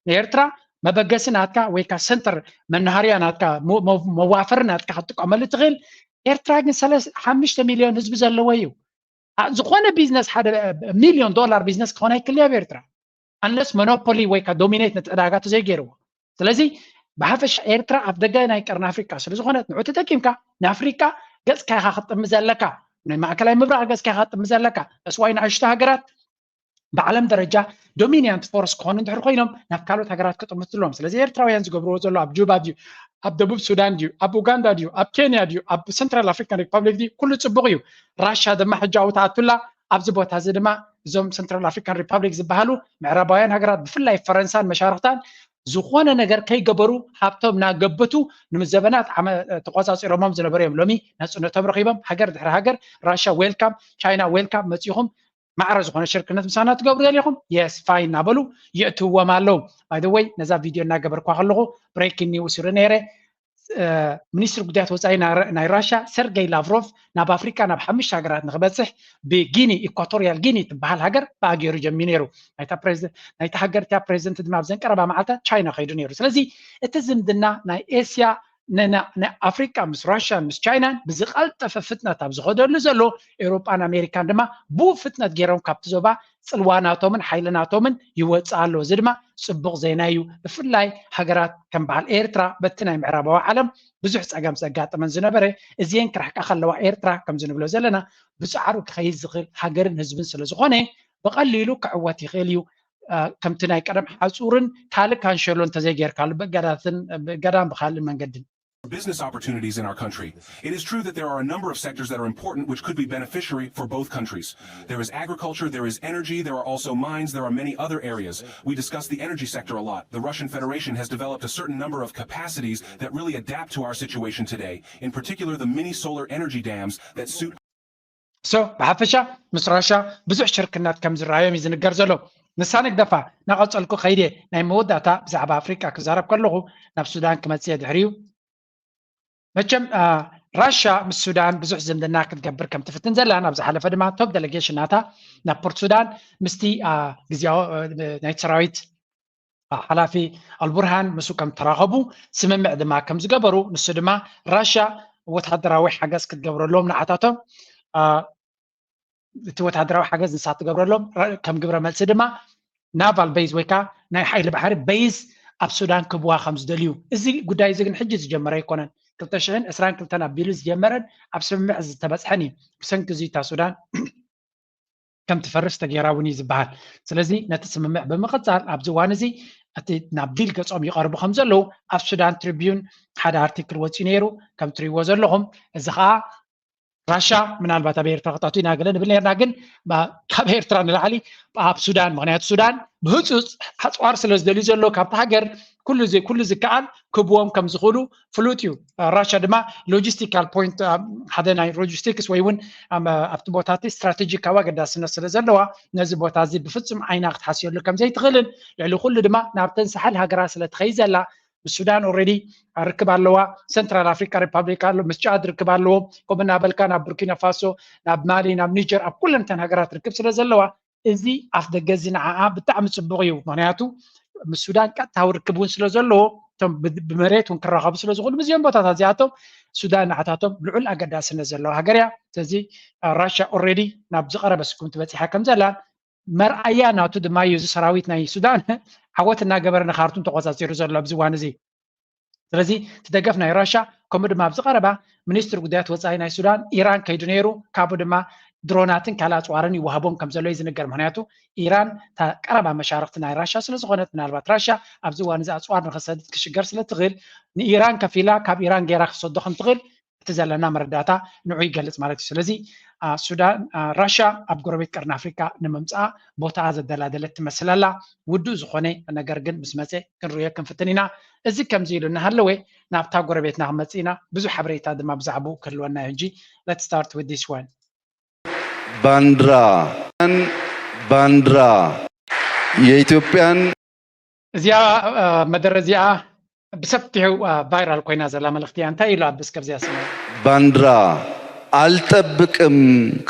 ንኤርትራ መበገሲ ናትካ ወይ ካ ሰንተር መናሃርያ ናትካ መዋፈሪ ናትካ ክትጥቀመሉ ትኽእል። ኤርትራ ግን ሓሙሽተ ሚልዮን ህዝቢ ዘለዎ እዩ። ዝኾነ ቢዝነስ ሓደ ሚልዮን ዶላር ቢዝነስ ክኾን ኣይክእል ኣብ ኤርትራ። ኣንለስ ሞኖፖሊ ወይ ካ ዶሚኔት ነቲ ዕዳጋ ተዘይገይርዎ። ስለዚ ብሓፈሻ ኤርትራ ኣብ ደገ ናይ ቀርኒ ኣፍሪቃ ስለ ዝኾነት ንዑ ተጠቂምካ ንኣፍሪቃ ገጽካ ኢኻ ክትጥምት ዘለካ። ናይ ማእከላይ ምብራቕ ገጽካ ኢኻ ክትጥምት ዘለካ። ተስዋይ ንኣሽቱ ሃገራት ብዓለም ደረጃ ዶሚኒያንት ፎርስ ክኾኑ እንድሕር ኮይኖም ናብ ካልኦት ሃገራት ክጥምቱ ኣለዎም። ስለዚ ኤርትራውያን ዝገብርዎ ዘሎ ኣብ ጁባ ኣብ ደቡብ ሱዳን ድዩ፣ ኣብ ኡጋንዳ ድዩ፣ ኣብ ኬንያ ድዩ፣ ኣብ ሰንትራል ኣፍሪካን ሪፓብሊክ ድዩ፣ ኩሉ ፅቡቕ እዩ። ራሻ ድማ ሕጂ ኣብኡ ትኣቱላ። ኣብዚ ቦታ እዚ ድማ እዞም ሰንትራል ኣፍሪካን ሪፓብሊክ ዝበሃሉ ምዕራባውያን ሃገራት፣ ብፍላይ ፈረንሳን መሻርክታን ዝኾነ ነገር ከይገበሩ ሃብቶም እናገበቱ ንዘበናት ዓመ- ተቆፃፂሮሞም ዝነበሩ እዮም። ሎሚ ናፅነቶም ረኺቦም ሃገር ድሕሪ ሃገር፣ ራሻ ዌልካም፣ ቻይና ዌልካም፣ መፂኹም ማዕረ ዝኾነ ሽርክነት ምሳና ትገብሩ ደሊኹም የስ ፋይን እናበሉ የእትዎም ኣለዉ። ባይ ወይ ነዛ ቪድዮ እናገበርኳ ከለኹ ብሬኪንግ ኒውስ ይሩ ነይረ። ሚኒስትሪ ጉዳያት ወፃኢ ናይ ራሻ ሰርገይ ላቭሮቭ ናብ ኣፍሪካ ናብ ሓሙሽተ ሃገራት ንክበፅሕ ብጊኒ፣ ኢኳቶሪያል ጊኒ ትበሃል ሃገር ብኣገይሩ ጀሚሩ ነይሩ። ናይታ ሃገር እቲያ ፕሬዚደንት ድማ ኣብዘን ቀረባ መዓልታት ቻይና ከይዱ ነይሩ። ስለዚ እቲ ዝምድና ናይ ኤስያ ናይ ኣፍሪካ ምስ ራሽያን ምስ ቻይናን ብዝቀልጠፈ ፍጥነት ኣብ ዝኸደሉ ዘሎ፣ ኤውሮጳን ኣሜሪካን ድማ ብኡ ፍጥነት ገይሮም ካብቲ ዞባ ፅልዋናቶምን ሓይልናቶምን ይወፅእ ኣሎ። እዚ ድማ ፅቡቕ ዜና እዩ። ብፍላይ ሃገራት ከም በዓል ኤርትራ በቲ ናይ ምዕራባዊ ዓለም ብዙሕ ፀገም ዘጋጥመን ዝነበረ፣ እዚአን ክረሕቃ ከለዋ ኤርትራ ከምዚ ንብሎ ዘለና ብፃዕሩ ክኸይድ ዝኽእል ሃገርን ህዝብን ስለ ዝኾነ ብቐሊሉ ክዕወት ይኽእል እዩ። ከምቲ ናይ ቀደም ሓፁርን ካልእ ካንሸሎ እንተዘይጌርካሉ ብእገዳን ብካልእ መንገድን business opportunities in our country. It is true that there are a number of sectors that are important which could be beneficiary for both countries. There is agriculture, there is energy, there are also mines, there are many other areas. We discuss the energy sector a lot. The Russian Federation has developed a certain number of capacities that really adapt to our situation today, in particular the mini solar energy dams that suit so ብሓፈሻ ምስ ራሻ ብዙሕ ሽርክነት ከም ዝረኣዮም እዩ ዝንገር ዘሎ። ንሳ ንግደፋ ናቐፀልኩ ከይደ ናይ መወዳእታ ብዛዕባ ኣፍሪቃ ክዛረብ ከለኹ ናብ ሱዳን ክመፅእ ድሕሪዩ መቸም ራሻ ምስ ሱዳን ብዙሕ ዝምድና ክትገብር ከም ትፍትን ዘላ ናብ ዝሓለፈ ድማ ቶፕ ዴሌጌሽን ናታ ናብ ፖርት ሱዳን ምስቲ ግዜያዊ ናይቲ ሰራዊት ሓላፊ ኣልቡርሃን ምስኡ ከም ተራኸቡ ስምምዕ ድማ ከም ዝገበሩ ንሱ ድማ ራሻ ወታደራዊ ሓገዝ ክትገብረሎም ንዓታቶም እቲ ወታደራዊ ሓገዝ ንሳ ትገብረሎም ከም ግብረ መልሲ ድማ ናቫል ቤዝ ወይ ከዓ ናይ ሓይሊ ባሕሪ ቤዝ ኣብ ሱዳን ክብዋ ከም ዝደልዩ እዚ ጉዳይ እዚ ግን ሕጂ ዝጀመረ ኣይኮነን ክልተ ሽሕን ዕስራን ክልተን ኣቢሉ ዝጀመረን ኣብ ስምምዕ ዝተበፅሐን እዩ ብሰንኪ እዚ እታ ሱዳን ከም ትፈርስ ተገይራ እውን እዩ ዝበሃል ስለዚ ነቲ ስምምዕ ብምቕፃል ኣብዚ እዋን እዚ እቲ ናብ ዲል ገፆም ይቐርቡ ከም ዘለዉ ኣብ ሱዳን ትሪቢዩን ሓደ ኣርቲክል ወፂኡ ነይሩ ከም ትሪእዎ ዘለኹም እዚ ከዓ ራሻ ምናልባት ኣብ ኤርትራ ክታቱ ኢና ገለ ንብል ነርና ግን ካብ ኤርትራ ንላዕሊ ኣብ ሱዳን ምክንያቱ ሱዳን ብህፁፅ ኣፅዋር ስለ ዝደልዩ ዘሎ ካብቲ ሃገር ኩሉ ኩሉ ዝከኣል ክብዎም ከም ዝኽእሉ ፍሉጥ እዩ ራሻ ድማ ሎጂስቲካል ፖይንት ሓደ ናይ ሎጂስቲክስ ወይ እውን ኣብቲ ቦታ እቲ ስትራቴጂካዊ ኣገዳስነት ስለ ዘለዋ ነዚ ቦታ እዚ ብፍፁም ዓይና ክትሓስየሉ ከም ዘይትኽእልን ልዕሊ ኩሉ ድማ ናብተን ሳሕል ሃገራት ስለ ትኸይ ዘላ ምስ ሱዳን ኦልሬዲ ርክብ ኣለዋ ሰንትራል ኣፍሪካ ሪፓብሊክ ኣሎ ምስ ጫድ ርክብ ኣለዎ ከምኡ እናበልካ ናብ ቡርኪና ፋሶ ናብ ማሊ ናብ ኒጀር ኣብ ኩለን እተን ሃገራት ርክብ ስለ ዘለዋ እዚ ኣፍ ደገ እዚ ንዓኣ ብጣዕሚ ፅቡቅ እዩ ምክንያቱ ምስ ሱዳን ቀጥታዊ ርክብ እውን ስለ ዘለዎ እቶም ብመሬት እውን ክራኸቡ ስለ ዝኽእሉ ምስዚኦም ቦታታት እዚኣቶም ሱዳን ንዓታቶም ልዑል ኣገዳስነት ዘለዋ ሃገር እያ ስለዚ ራሻ ኦልሬዲ ናብ ዝቀረበ ስጉምቲ በፂሓ ከም ዘላን መርኣያ ናቱ ድማ እዩ እዚ ሰራዊት ናይ ሱዳን ዓወት እናገበረ ንካርቱም ተቆፃፂሩ ዘሎ ኣብዚ እዋን እዚ ስለዚ እቲ ደገፍ ናይ ራሻ ከምኡ ድማ ኣብዚ ቀረባ ሚኒስትር ጉዳያት ወፃኢ ናይ ሱዳን ኢራን ከይዱ ነይሩ ካብኡ ድማ ድሮናትን ካልእ ኣፅዋርን ይወሃቦም ከም ዘሎ እዩ ዝንገር ምክንያቱ ኢራን እታ ቀረባ መሻርክቲ ናይ ራሻ ስለ ዝኾነት ምናልባት ራሻ ኣብዚ እዋን እዚ ኣፅዋር ንኸሰድድ ክሽገር ስለ ትኽእል ንኢራን ከፊላ ካብ ኢራን ገይራ ክሰዶ ከም ትኽእል እቲ ዘለና መረዳእታ ንዑ ይገልፅ ማለት እዩ ስለዚ ሱዳን ራሻ ኣብ ጎረቤት ቀርኒ ኣፍሪካ ንምምፃኣ ቦታኣ ዘደላደለት ትመስል ኣላ ውዱእ ዝኾነ ነገር ግን ምስ መፀ ክንርእዮ ክንፍትን ኢና እዚ ከምዚ ኢሉ እናሃለወ ናብታ ጎረቤትና ክንመፅእ ኢና ብዙሕ ሓበሬታ ድማ ብዛዕባኡ ክህልወና እዩ ሕጂ let's start with this one ባንድራ ባንድራ የኢትዮጵያን እዚኣ መደረ እዚኣ ብሰፊሑ ቫይራል ኮይና ዘላ መልእክቲ እያ እንታይ ኢሉ ኣብ እስከ እዚኣ ስማ ባንድራ አልጠብቅም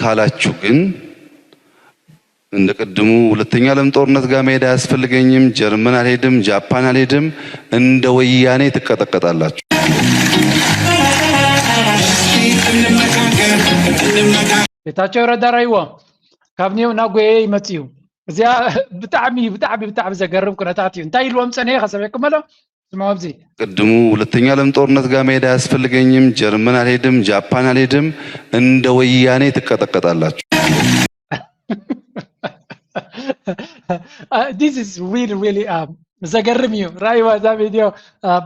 ካላችሁ ግን እንደ ቅድሙ ሁለተኛ ዓለም ጦርነት ጋር መሄድ አያስፈልገኝም፣ ጀርመን አልሄድም፣ ጃፓን አልሄድም፣ እንደ ወያኔ ትቀጠቀጣላችሁ። ጌታቸው ረዳ ራይዎ ካብ ኒው ናጎየ ይመጽእ እዩ። እዚኣ ብጣዕሚ ብጣዕሚ ብጣዕሚ ዘገርም ኩነታት እዩ። እንታይ ኢልዎም ጸኒሐ ከሰበኩም ኣሎ ስማው ኣብዚ ቅድሙ ሁለተኛ ዓለም ጦርነት ጋር መሄድ አያስፈልገኝም፣ ጀርመን አልሄድም፣ ጃፓን አልሄድም፣ እንደ ወያኔ ትቀጠቀጣላችሁ። Uh, this is really really um, ዘገርም እዩ። ራይዋ እዛ ቪድዮ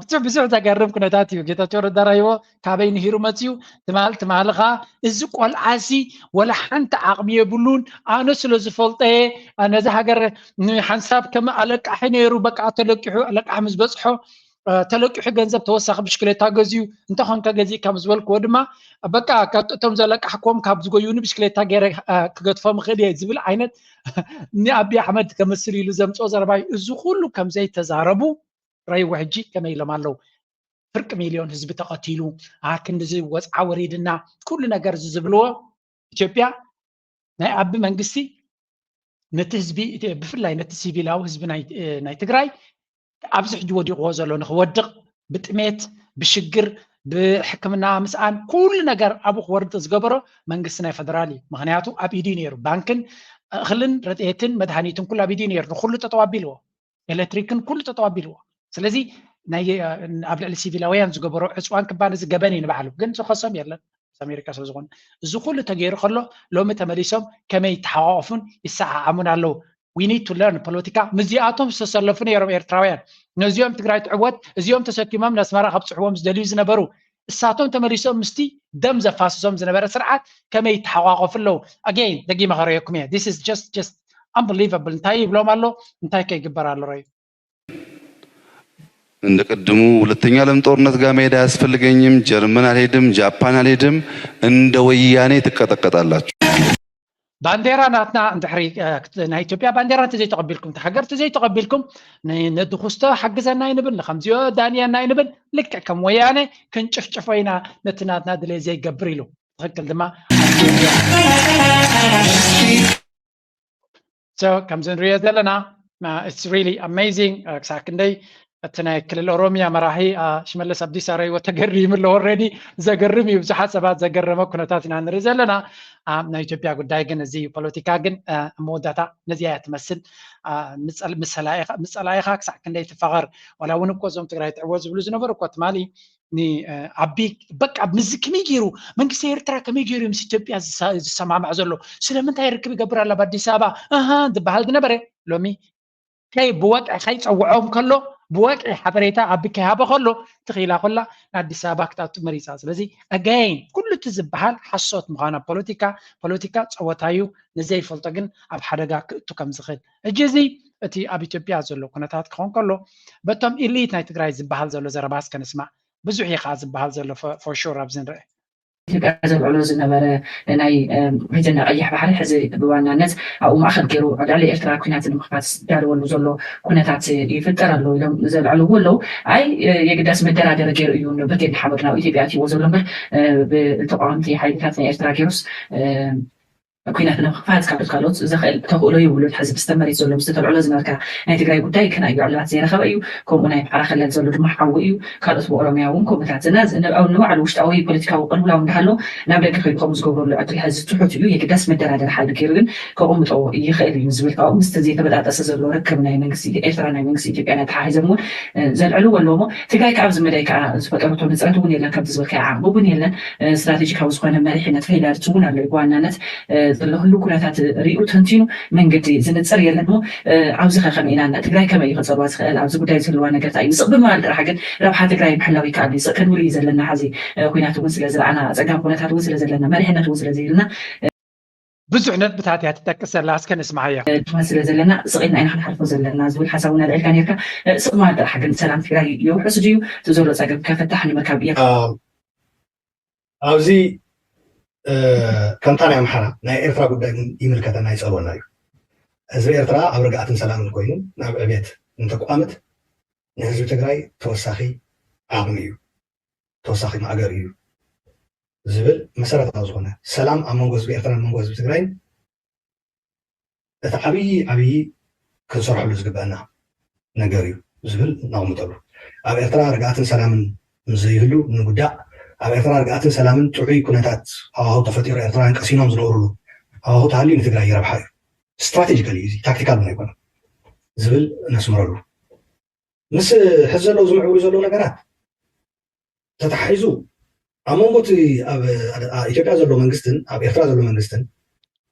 ብዙሕ ብዙሕ ዘገርም ኩነታት እዩ። ጌታቸው ረዳ ራይዎ ካበይ ንሂሩ መፅዩ? ትማል ትማልኻ እዚ ቆልዓሲ ወላ ሓንቲ ዓቕሚ የብሉን። ኣነ ስለ ዝፈልጠየ ነዚ ሃገር ንሓንሳብ ከም ኣለቃሒ ነይሩ። በቃ ተለቂሑ ኣለቃሒ ምስ በፅሖ ተለቂሑ ገንዘብ ተወሳኺ ብሽክሌታ ገዝዩ። እንተኾንከ ገዚእካ ምስ በልክዎ ድማ በቃ እቶም ዘለቃሕኮም ካብ ዝጎዩኒ ብሽክሌታ ገይረ ክገድፎም እኽእል እየ ዝብል ዓይነት ንኣብይ ኣሕመድ ከመስል ኢሉ ዘምፅኦ ዘረባ እዩ። እዚ ኩሉ ከም ዘይተዛረቡ ረይዎ ሕጂ ከመይ ኢሎም ኣለዉ? ፍርቂ ሚልዮን ህዝቢ ተቐቲሉ፣ ክንድዚ ወፅዓ ወሪድና ኩሉ ነገር እዚ ዝብልዎ ኢትዮጵያ ናይ ኣቢ መንግስቲ ነቲ ህዝቢ ብፍላይ ነቲ ሲቪላዊ ህዝቢ ናይ ትግራይ ኣብዚ ሕጂ ወዲቕዎ ዘሎ ንክወድቕ ብጥሜት ብሽግር ብሕክምና ምስኣን ኩሉ ነገር ኣብኡ ክወርድ ዝገበሮ መንግስቲ ናይ ፈደራል እዩ። ምክንያቱ ኣብ ኢዱ ነይሩ። ባንክን እኽልን ረድኤትን መድሃኒትን ኩሉ ኣብ ኢዱ ነይሩ። ንኩሉ ጠጠው ኣቢልዎ። ኤሌክትሪክን ኩሉ ጠጠው ኣቢልዎ። ስለዚ ኣብ ልዕሊ ሲቪላውያን ዝገበሮ ዕፅዋን ክባን እዚ ገበን እዩ ንባዕሉ። ግን ዝኸሶም የለን ምስ ኣሜሪካ ስለዝኾነ። እዚ ኩሉ ተገይሩ ከሎ ሎሚ ተመሊሶም ከመይ ይተሓቋቆፉን ይሰዓዓሙን ኣለዉ? We need to learn ፖለቲካ ምስዚኣቶም ዝተሰለፉ ነይሮም ኤርትራውያን። ነዚኦም ትግራይ ትዕወት እዚኦም ተሰኪሞም ነስመራ ከብፅሕዎም ዝደልዩ ዝነበሩ እሳቶም ተመሊሶም ምስቲ ደም ዘፋስሶም ዝነበረ ስርዓት ከመይ ይተሓቋቆፉ ኣለዉ? Again ደጊመ ከረየኩም እየ። This is just just unbelievable። እንታይ ይብሎም ኣሎ? እንታይ ከይግበር ኣሎ? ረዩ እንደ ቅድሙ ሁለተኛ ዓለም ጦርነት ጋር መሄድ አያስፈልገኝም። ጀርመን አልሄድም፣ ጃፓን አልሄድም። እንደ ወያኔ ትቀጠቀጣላችሁ። ባንዴራ ናትና እንድሕሪ ናይ ኢትዮጵያ ባንዴራ እንተዘይተቐቢልኩም፣ እቲ ሃገር እንተዘይተቐቢልኩም ነድኹስቶ ሓግዘና ይንብል፣ ንከምዚዮ ዳንየና ይንብል። ልክዕ ከም ወያነ ክንጭፍጭፎ ኢና ነቲ ናትና ድሌት ዘይገብር ኢሉ። ትኽክል ድማ ከምዚ ንሪኦ ዘለና it's really amazing። ክሳብ ክንደይ እቲ ናይ ክልል ኦሮሚያ መራሒ ሽመለስ ኣብዲሳ ረይዎ ተገሪሙ ኣሎ። Already ዘገርም እዩ። ብዙሓት ሰባት ዘገረመ ኩነታት ኢና ንርኢ ዘለና። ናይ ኢትዮጵያ ጉዳይ ግን እዚ እዩ። ፖለቲካ ግን መወዳእታ ነዚኣ እያ ትመስል። ምስ ጸላኢኻ ክሳዕ ክንደይ ትፋቐር። ዋላ እውን እኮ እዞም ትግራይ ትዕወት ዝብሉ ዝነበሩ እኮ ትማሊ ንኣቢ በቃ ምስዚ ከመይ ገይሩ መንግስቲ ኤርትራ ከመይ ገይሩ ምስ ኢትዮጵያ ዝሰማማዕ ዘሎ? ስለምንታይ ርክብ ይገብር ኣሎ ኣብ ኣዲስ ኣበባ ዝበሃል ዝነበረ ሎሚ ከይ ብወግዒ ከይፀውዖም ከሎ ብወግዒ ሓበሬታ ኣቢ ከይሃበ ከሎ ትኽኢላ ኮላ ንኣዲስ ኣበባ ክትኣቱ መሪፃ። ስለዚ again ኩሉ እቲ ዝበሃል ሓሶት ምዃና ፖለቲካ ፖለቲካ ፀወታ እዩ። ንዘይፈልጦ ግን ኣብ ሓደጋ ክእቱ ከም ዝኽእል ሕጂ እዚ እቲ ኣብ ኢትዮጵያ ዘሎ ኩነታት ክኾን ከሎ በቶም ኢሊት ናይ ትግራይ ዝበሃል ዘሎ ዘረባ እስከ ንስማዕ። ብዙሕ እዩ ከዓ ዝበሃል ዘሎ for sure ኣብዚ ንርአ። ኢትዮጵያ ዘልዕሎ ዝነበረ ናይ ሪጅን ናይ ቀይሕ ባሕሪ ሕዚ ብዋናነት ኣብኡ ማእኸል ገይሩ ኣብ ልዕሊ ኤርትራ ኲናት ንምኽፋት ዝዳለወሉ ዘሎ ኩነታት ይፍጠር ኣሎ ኢሎም ዘልዕልዎ ኣለዉ። ኣይ የግዳስ መደራደሪ ገይሩ እዩ ብርጌድ ንሓመዱ ናብ ኢትዮጵያ ኣትይዎ ዘሎ እምበር ብተቃወምቲ ሓይልታት ናይ ኤርትራ ገይሩስ ኲናት ንምኽፋት ካልኦት ካልኦት ዘኽእል ተኽእሎ የብሉን። ሕዚ ብስተ መሬት ዘሎ ዝተልዕሎ ዝነበርካ ናይ ትግራይ ጉዳይ ከና እዩ ዕላላት ዘይረኸበ እዩ። ከምኡ ናይ ኣምሓራ ክልል ዘሎ ድማ ሓዊ እዩ። ካልኦት ብኦሮሚያ እውን ከምኡታት እና ንባዕሉ ንውሽጣዊ ፖለቲካዊ ቅልውላው እንዳሃሎ ናብ ደገ ከይዱ ከምኡ ዝገብረሉ ዕድል ሕዚ ትሑት እዩ። የግዳስ መደራደሪ ሓይሊ ገይሩ ግን ከቕምጦ ይኽእል እዩ ዝብል ካብኡ ምስቲ ዘይተበጣጠሰ ዘሎ ርክብ ናይ መንግስቲ ኤርትራ ናይ መንግስቲ ኢትዮጵያ ኣተሓሒዞም እውን ዘልዕልዎ ኣለዎ። እሞ ትግራይ ከዓ ኣብዚ መዳይ ከዓ ዝፈጠረቶ ንፅረት እውን የለን። ከምቲ ዝበልካዮ ዓቕሚ እውን የለን። ስትራቴጂካዊ ዝኾነ መሪሕነት ፌይላርት እውን ኣሎ። ብዋናነት ዘሎ ህሉ ኩነታት ሪኡ ተንቲኑ መንገዲ ዝንፅር የለን። እሞ ኣብዚ ከ ከመይ ኢና ትግራይ ከመይ እዩ ክፀልዋ ዝኽእል ኣብዚ ጉዳይ ዝህልዋ ነገር እንታይ እዩ? ስቕ ብምባል ጥራሕ ግን ረብሓ ትግራይ ምሕላው ይከኣል እዩ። ስቕ ክንብል እዩ ዘለና። ሕዚ ኩናት እውን ስለ ዝረኣና፣ ፀጋም ኩነታት እውን ስለ ዘለና፣ መሪሕነት እውን ስለ ዘይብልና ብዙሕ ነጥብታት እያ ትጠቅስ ዘላ። እስከ ንስማዓያ። ድማ ስለ ዘለና ስቕ ኢልና ኢና ክንሓልፎ ዘለና ዝብል ሓሳብ እውን ኣልዒልካ ነርካ። ስቕ ምባል ጥራሕ ግን ሰላም ትግራይ የውሕስ ድዩ? እቲ ዘሎ ፀገም ከ ፍታሕ ንምርካብ እያ። ኣብዚ ከምታ ናይ ኣምሓራ ናይ ኤርትራ ጉዳይ እውን ይምልከተና ይፀልወና እዩ። ህዝቢ ኤርትራ ኣብ ርግኣትን ሰላምን ኮይኑ ናብ ዕቤት እንተቋምት ንህዝቢ ትግራይ ተወሳኺ ዓቕሚ እዩ፣ ተወሳኺ ማእገር እዩ ዝብል መሰረታዊ ዝኾነ ሰላም ኣብ መንጎ ህዝቢ ኤርትራን መንጎ ህዝቢ ትግራይን እቲ ዓብዪ ዓብዪ ክንሰርሐሉ ዝግበአና ነገር እዩ ዝብል ነቕምጠሉ። ኣብ ኤርትራ ርግኣትን ሰላምን ምስ ዘይህሉ ንጉዳእ፣ ኣብ ኤርትራ ርግኣትን ሰላምን ጥዑይ ኩነታት ሃዋህው ተፈጢሩ ኤርትራውያን ቀሲኖም ዝነብሩሉ ሃዋህው ተሃልዩ ንትግራይ ይረብሓ እዩ። ስትራቴጂካሊ እዩ፣ ታክቲካል እውን ኣይኮነን ዝብል ነስምረሉ። ምስ ሕዚ ዘለዉ ዝምዕብሉ ዘለዉ ነገራት ተተሓሒዙ ኣብ መንጎ እቲ ኣብ ኢትዮጵያ ዘሎ መንግስትን ኣብ ኤርትራ ዘሎ መንግስትን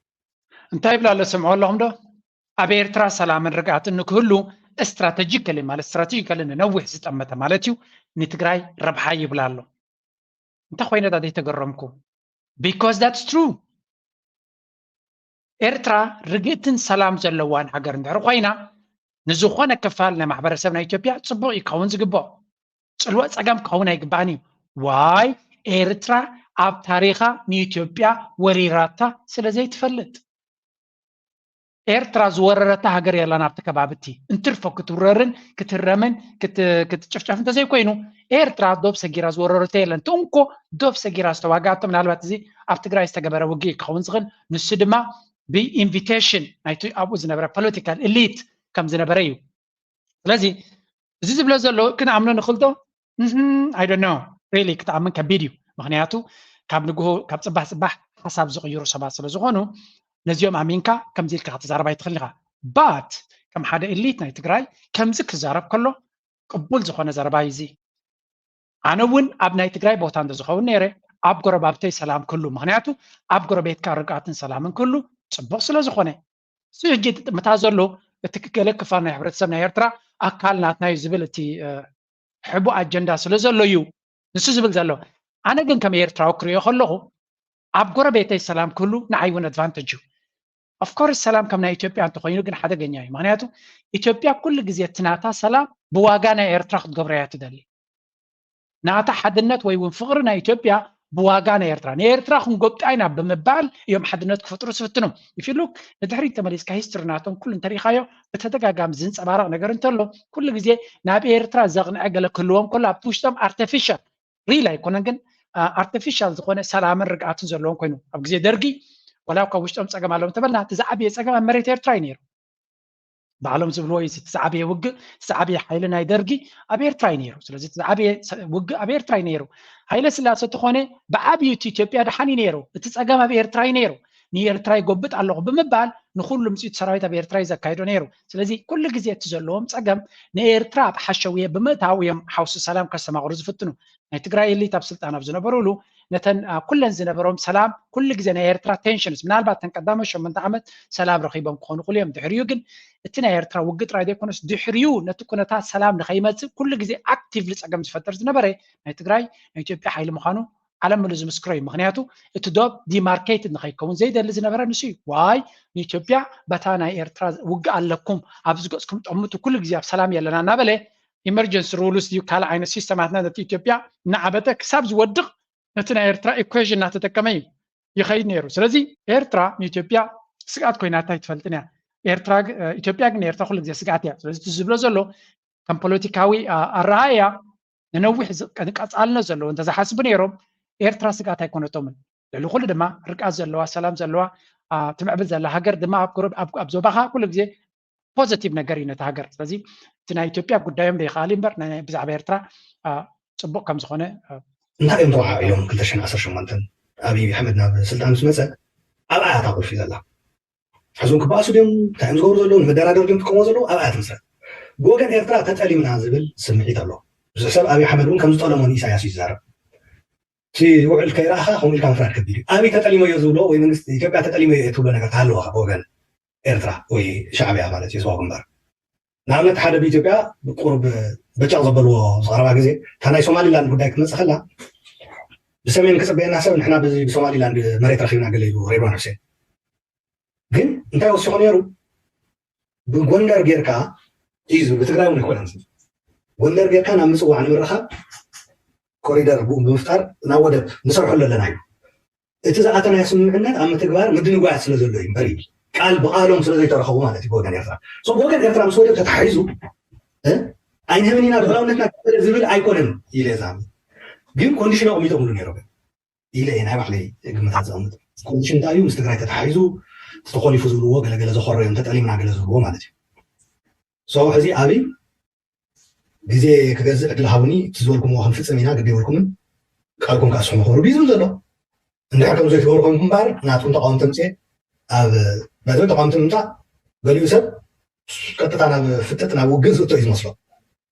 እንታይ ይብላ ኣሎ ስምዖ ኣለኹም ዶ? ኣብ ኤርትራ ሰላምን ርግኣትን ንክህሉ strategically ማለት strategically ንነዊሕ ዝጠመተ ማለት እዩ። ንትግራይ ረብሓ ይብላ ኣሎ። እንታይ ኮይነ ዳ ዘይተገረምኩ? Because that's true። ኤርትራ ርግእትን ሰላም ዘለዋን ሃገር እንድሕር ኮይና፣ ንዝኾነ ክፋል ናይ ማሕበረሰብ ናይ ኢትዮጵያ ጽቡቕ እዩ ክኸውን ዝግብኦ። ጽልዋ ጸገም ክኸውን ኣይግባእን እዩ። ዋይ? ኤርትራ ኣብ ታሪኻ ንኢትዮጵያ ወሪራታ ስለ ዘይትፈልጥ። ኤርትራ ዝወረረታ ሃገር የላን ኣብቲ ከባቢ እቲ። እንትርፎ ክትውረርን ክትህረምን ክት- ክትጭፍጨፍ እንተዘይኮይኑ፣ ኤርትራ ዶብ ሰጊራ ዝወረረቶ የለን። እቲ እንኮ ዶብ ሰጊራ ዝተዋጋእቶ ምናልባት እዚ ኣብ ትግራይ ዝተገበረ ውግእ ክኸውን ዝኽእል፣ ንሱ ድማ ብኢንቪቴሽን ናይቲ ኣብኡ ዝነበረ ፖለቲካል ኤሊት ከም ዝነበረ እዩ። ስለዚ እዚ ዝብሎ ዘሎ ክንኣምኖ ንኽእል ዶ? I don't know really፣ ክትኣምን ከቢድ እዩ። ምኽንያቱ ካብ ንግሆ ካብ ጽባሕ ጽባሕ ሓሳብ ዝቕይሩ ሰባት ስለ ዝኾኑ፣ ነዚኦም ኣሚንካ ከምዚ ኢልካ ክትዛረብ ኣይትኽእልን ኢኻ። But ከም ሓደ ኤሊት ናይ ትግራይ ከምዚ ክዛረብ ከሎ ቅቡል ዝኾነ ዘረባ እዩ እዚ። ኣነ እውን ኣብ ናይ ትግራይ ቦታ እንተዝኸውን ነይረ፣ ኣብ ጎረባብተይ ሰላም ክህሉ፣ ምኽንያቱ ኣብ ጎረቤትካ ርግኣትን ሰላምን ክህሉ ጽቡቕ ስለ ዝኾነ። እሱ ሕጂ እቲ ጥምታ ዘሎ እቲ ገለ ክፋል ናይ ሕብረተሰብ ናይ ኤርትራ ኣካል ናትና እዩ ዝብል እቲ ሕቡ ኣጀንዳ ስለ ዘሎ እዩ ንሱ ዝብል ዘሎ። ኣነ ግን ከም ኤርትራዊ ክሪኦ ከለኹ ኣብ ጎረቤተይ ሰላም ክህሉ ንዓይ እውን ኣድቫንተጅ እዩ። Of course ሰላም ከም ናይ ኢትዮጵያ እንተኮይኑ ግን ሓደገኛ እዩ። ምክንያቱ ኢትዮጵያ ኩሉ ግዜ እቲ ናታ ሰላም ብዋጋ ናይ ኤርትራ ክትገብሮ እያ ትደሊ። ናታ ሓድነት ወይ እውን ፍቕሪ ናይ ኢትዮጵያ ብዋጋ ናይ ኤርትራ፣ ንኤርትራ ክንጎብጣ ኢና ብምባል እዮም ሓድነት ክፈጥሩ ዝፍትኑ። If you look ንድሕሪት ተመሊስካ ሂስትሪ ናቶም ኩሉ እንተሪኢኻዮ ብተደጋጋሚ ዝንፀባረቕ ነገር እንተሎ ኩሉ ግዜ ናብ ኤርትራ ዘቕንዐ ገለ ክህልዎም ከሎ ኣብቲ ውሽጦም ኣርተፊሻል ሪል ኣይኮነን ግን ኣርተፊሻል ዝኾነ ሰላምን ርግኣትን ዘለዎም ኮይኑ ኣብ ግዜ ደርጊ ዋላ ካብ ውሽጦም ፀገም ኣለዎም እንተበልና እቲ ዝዓበየ ፀገም ኣብ መሬት ኤርትራ እዩ ነይሩ። ባዕሎም ዝብልዎ እዩ እቲ ዝዓበየ ውግእ እቲ ዝዓበየ ሓይሊ ናይ ደርጊ ኣብ ኤርትራ እዩ ነይሩ። ስለዚ እቲ ዝዓበየ ውግእ ኣብ ኤርትራ እዩ ነይሩ። ሃይለ ስላሰ ተኾነ ብዓብዩ እቲ ኢትዮጵያ ደሓን እዩ ነይሩ። እቲ ፀገም ኣብ ኤርትራ እዩ ነይሩ። ንኤርትራ ይጎብጥ ኣለኹ ብምባል ንኹሉ ምፅኢት ሰራዊት ኣብ ኤርትራ እዩ ዘካይዶ ነይሩ። ስለዚ ኩሉ ግዜ እቲ ዘለዎም ፀገም ንኤርትራ ኣብ ሓሸውየ ብምእታው እዮም ሓውሲ ሰላም ከስተማቕሩ ዝፍትኑ። ናይ ትግራይ ኤሊት ኣብ ስልጣን ኣብ ዝነበሩሉ ነተን ኩለን ዝነበሮም ሰላም ኩሉ ግዜ ናይ ኤርትራ ቴንሽንስ ምናልባት ተን ቀዳመ ሸሞንተ ዓመት ሰላም ረኺቦም ክኾኑ ክሉ እዮም። ድሕሪኡ ግን እቲ ናይ ኤርትራ ውግእ ጥራይ ዘይኮነስ ድሕሪኡ ነቲ ኩነታት ሰላም ንኸይመፅእ ኩሉ ግዜ ኣክቲቭሊ ፀገም ዝፈጥር ዝነበረ ናይ ትግራይ ናይ ኢትዮጵያ ሓይሊ ምዃኑ ዓለም ምሉ ዝምስክሮ እዩ። ምክንያቱ እቲ ዶብ ዲማርኬትድ ንኸይከውን ዘይደሊ ዝነበረ ንሱ እዩ። ዋይ ንኢትዮጵያ በታ ናይ ኤርትራ ውግእ ኣለኩም ኣብዚ ገፅኩም ጠምቱ ኩሉ ግዜ ኣብ ሰላም የለና እናበለ ኢመርጀንሲ ሩልስ ድዩ ካልእ ዓይነት ሲስተማትና ነቲ ኢትዮጵያ እናዓበጠ ክሳብ ዝወድቕ ነቲ ናይ ኤርትራ ኢኩዌሽን እናተጠቀመ እዩ ይኸይድ ነይሩ። ስለዚ ኤርትራ ንኢትዮጵያ ስግኣት ኮይናታ ኣይትፈልጥን እያ። ኤርትራ ኢትዮጵያ ግን ኤርትራ ኩሉ ግዜ ስግኣት እያ። ስለዚ ዝብሎ ዘሎ ከም ፖለቲካዊ ኣረኣእያ ንነዊሕ ቀፃልነት ዘለዎ እንተዝሓስቡ ነይሮም ኤርትራ ስግኣት ኣይኮነቶምን። ልዕሊ ኩሉ ድማ ርግኣት ዘለዋ ሰላም ዘለዋ ትምዕብል ዘላ ሃገር ድማ ኣብ ዞባኻ ኩሉ ግዜ ፖዘቲቭ ነገር እዩ ነቲ ሃገር። ስለዚ እቲ ናይ ኢትዮጵያ ጉዳዮም ዘይከኣል እምበር ብዛዕባ ኤርትራ ፅቡቅ ከም ዝኾነ እንታይ እዮም ተወዓዒሎም ክልተ ሽሕን ዓሰርተ ሸሞንተን ኣብይ ኣሕመድ ናብ ስልጣን ምስ መፀ ኣብኣ እያ እታ ቁልፊ ዘላ። ሕዞም ክበኣሱ ድዮም እንታይ እዮም ዝገብሩ ዘለዉ ንመደራደር ድዮም ጥቀሞ ዘለዉ ኣብኣ ትምስረት። ብወገን ኤርትራ ተጠሊምና ዝብል ስምዒት ኣሎ። ብዙሕ ሰብ ኣብይ ኣሕመድ እውን ከም ዝጠለሞ ንኢሳያስ እዩ ዝዛረብ። እቲ ውዕል ከይረኣኻ ከምኡ ኢልካ ምፍራድ ከቢድ እዩ። ኣብይ ተጠሊመዮ ዝብሎ ወይ መንግስቲ ኢትዮጵያ ተጠሊመዮ እየ ትብሎ ነገር ተሃለወ ብወገን ኤርትራ ወይ ሻዕብያ ማለት እዩ ህዝባዊ ግንባር። ንኣብነት ሓደ ብኢትዮጵያ ብቁሩብ በጫቕ ዘበልዎ ዝቐረባ ግዜ እታ ናይ ሶማሊላንድ ጉዳይ ክትመፅእ ከላ ብሰሜን ክፅበየና ሰብ ንሕና ብሶማሊላንድ መሬት ረኪብና ገለ ኢሉ ሬድዋን ሑሴን። ግን እንታይ ወሲኹ ነይሩ? ብጎንደር ጌርካ እዩ ብትግራይ እውን ኣይኮነን። ጎንደር ጌርካ ናብ ምፅዋዕ ንምርኻብ ኮሪደር ብምፍጣር ናብ ወደብ ንሰርሐሉ ኣለና እዩ። እቲ ዝኣተናዮ ስምምዕነት ኣብ ምትግባር ምድንጓያት ስለ ዘሎ እዩ እምበር ይብል ቃል ብቃሎም ስለ ዘይተረኸቡ ማለት እዩ ብወገን ኤርትራ። ብወገን ኤርትራ ምስ ወደብ ተታሒዙ ኣይንህብን ኢና ልኡላውነትና ክበለ ዝብል ኣይኮነን ኢለ ዛሚ ግን ኮንዲሽን ኣቕሚጦምሉ ነይሮም ኢለ ናይ ባዕለይ ግምታት ዘቐምጥ። ኮንዲሽን እንታይ እዩ ምስ ትግራይ ተታሒዙ ተኾሊፉ ዝብልዎ ገለገለ ዘኾረዮም ተጠሊምና ገለ ዝብልዎ ማለት እዩ። ሕዚ ኣብይ ግዜ ክገዝእ ዕድል ሃቡኒ እቲ ዝበልኩምዎ ክንፍፅም ኢና ግዲ የብልኩምን ቃልኩም ከዓ ስሕሙ ክብሩ ድዩ ዝብል ዘሎ። እንድሕር ከም ዘይትገብሩ ኮንኩም እምበኣር ናትኩም ተቃወምቲ ምፅኤ ኣብ ናይዞም ተቃወምቲ ምምፃእ ገሊኡ ሰብ ቀጥታ ናብ ፍጥጥ ናብ ውግእ ዝእቶ እዩ ዝመስሎ።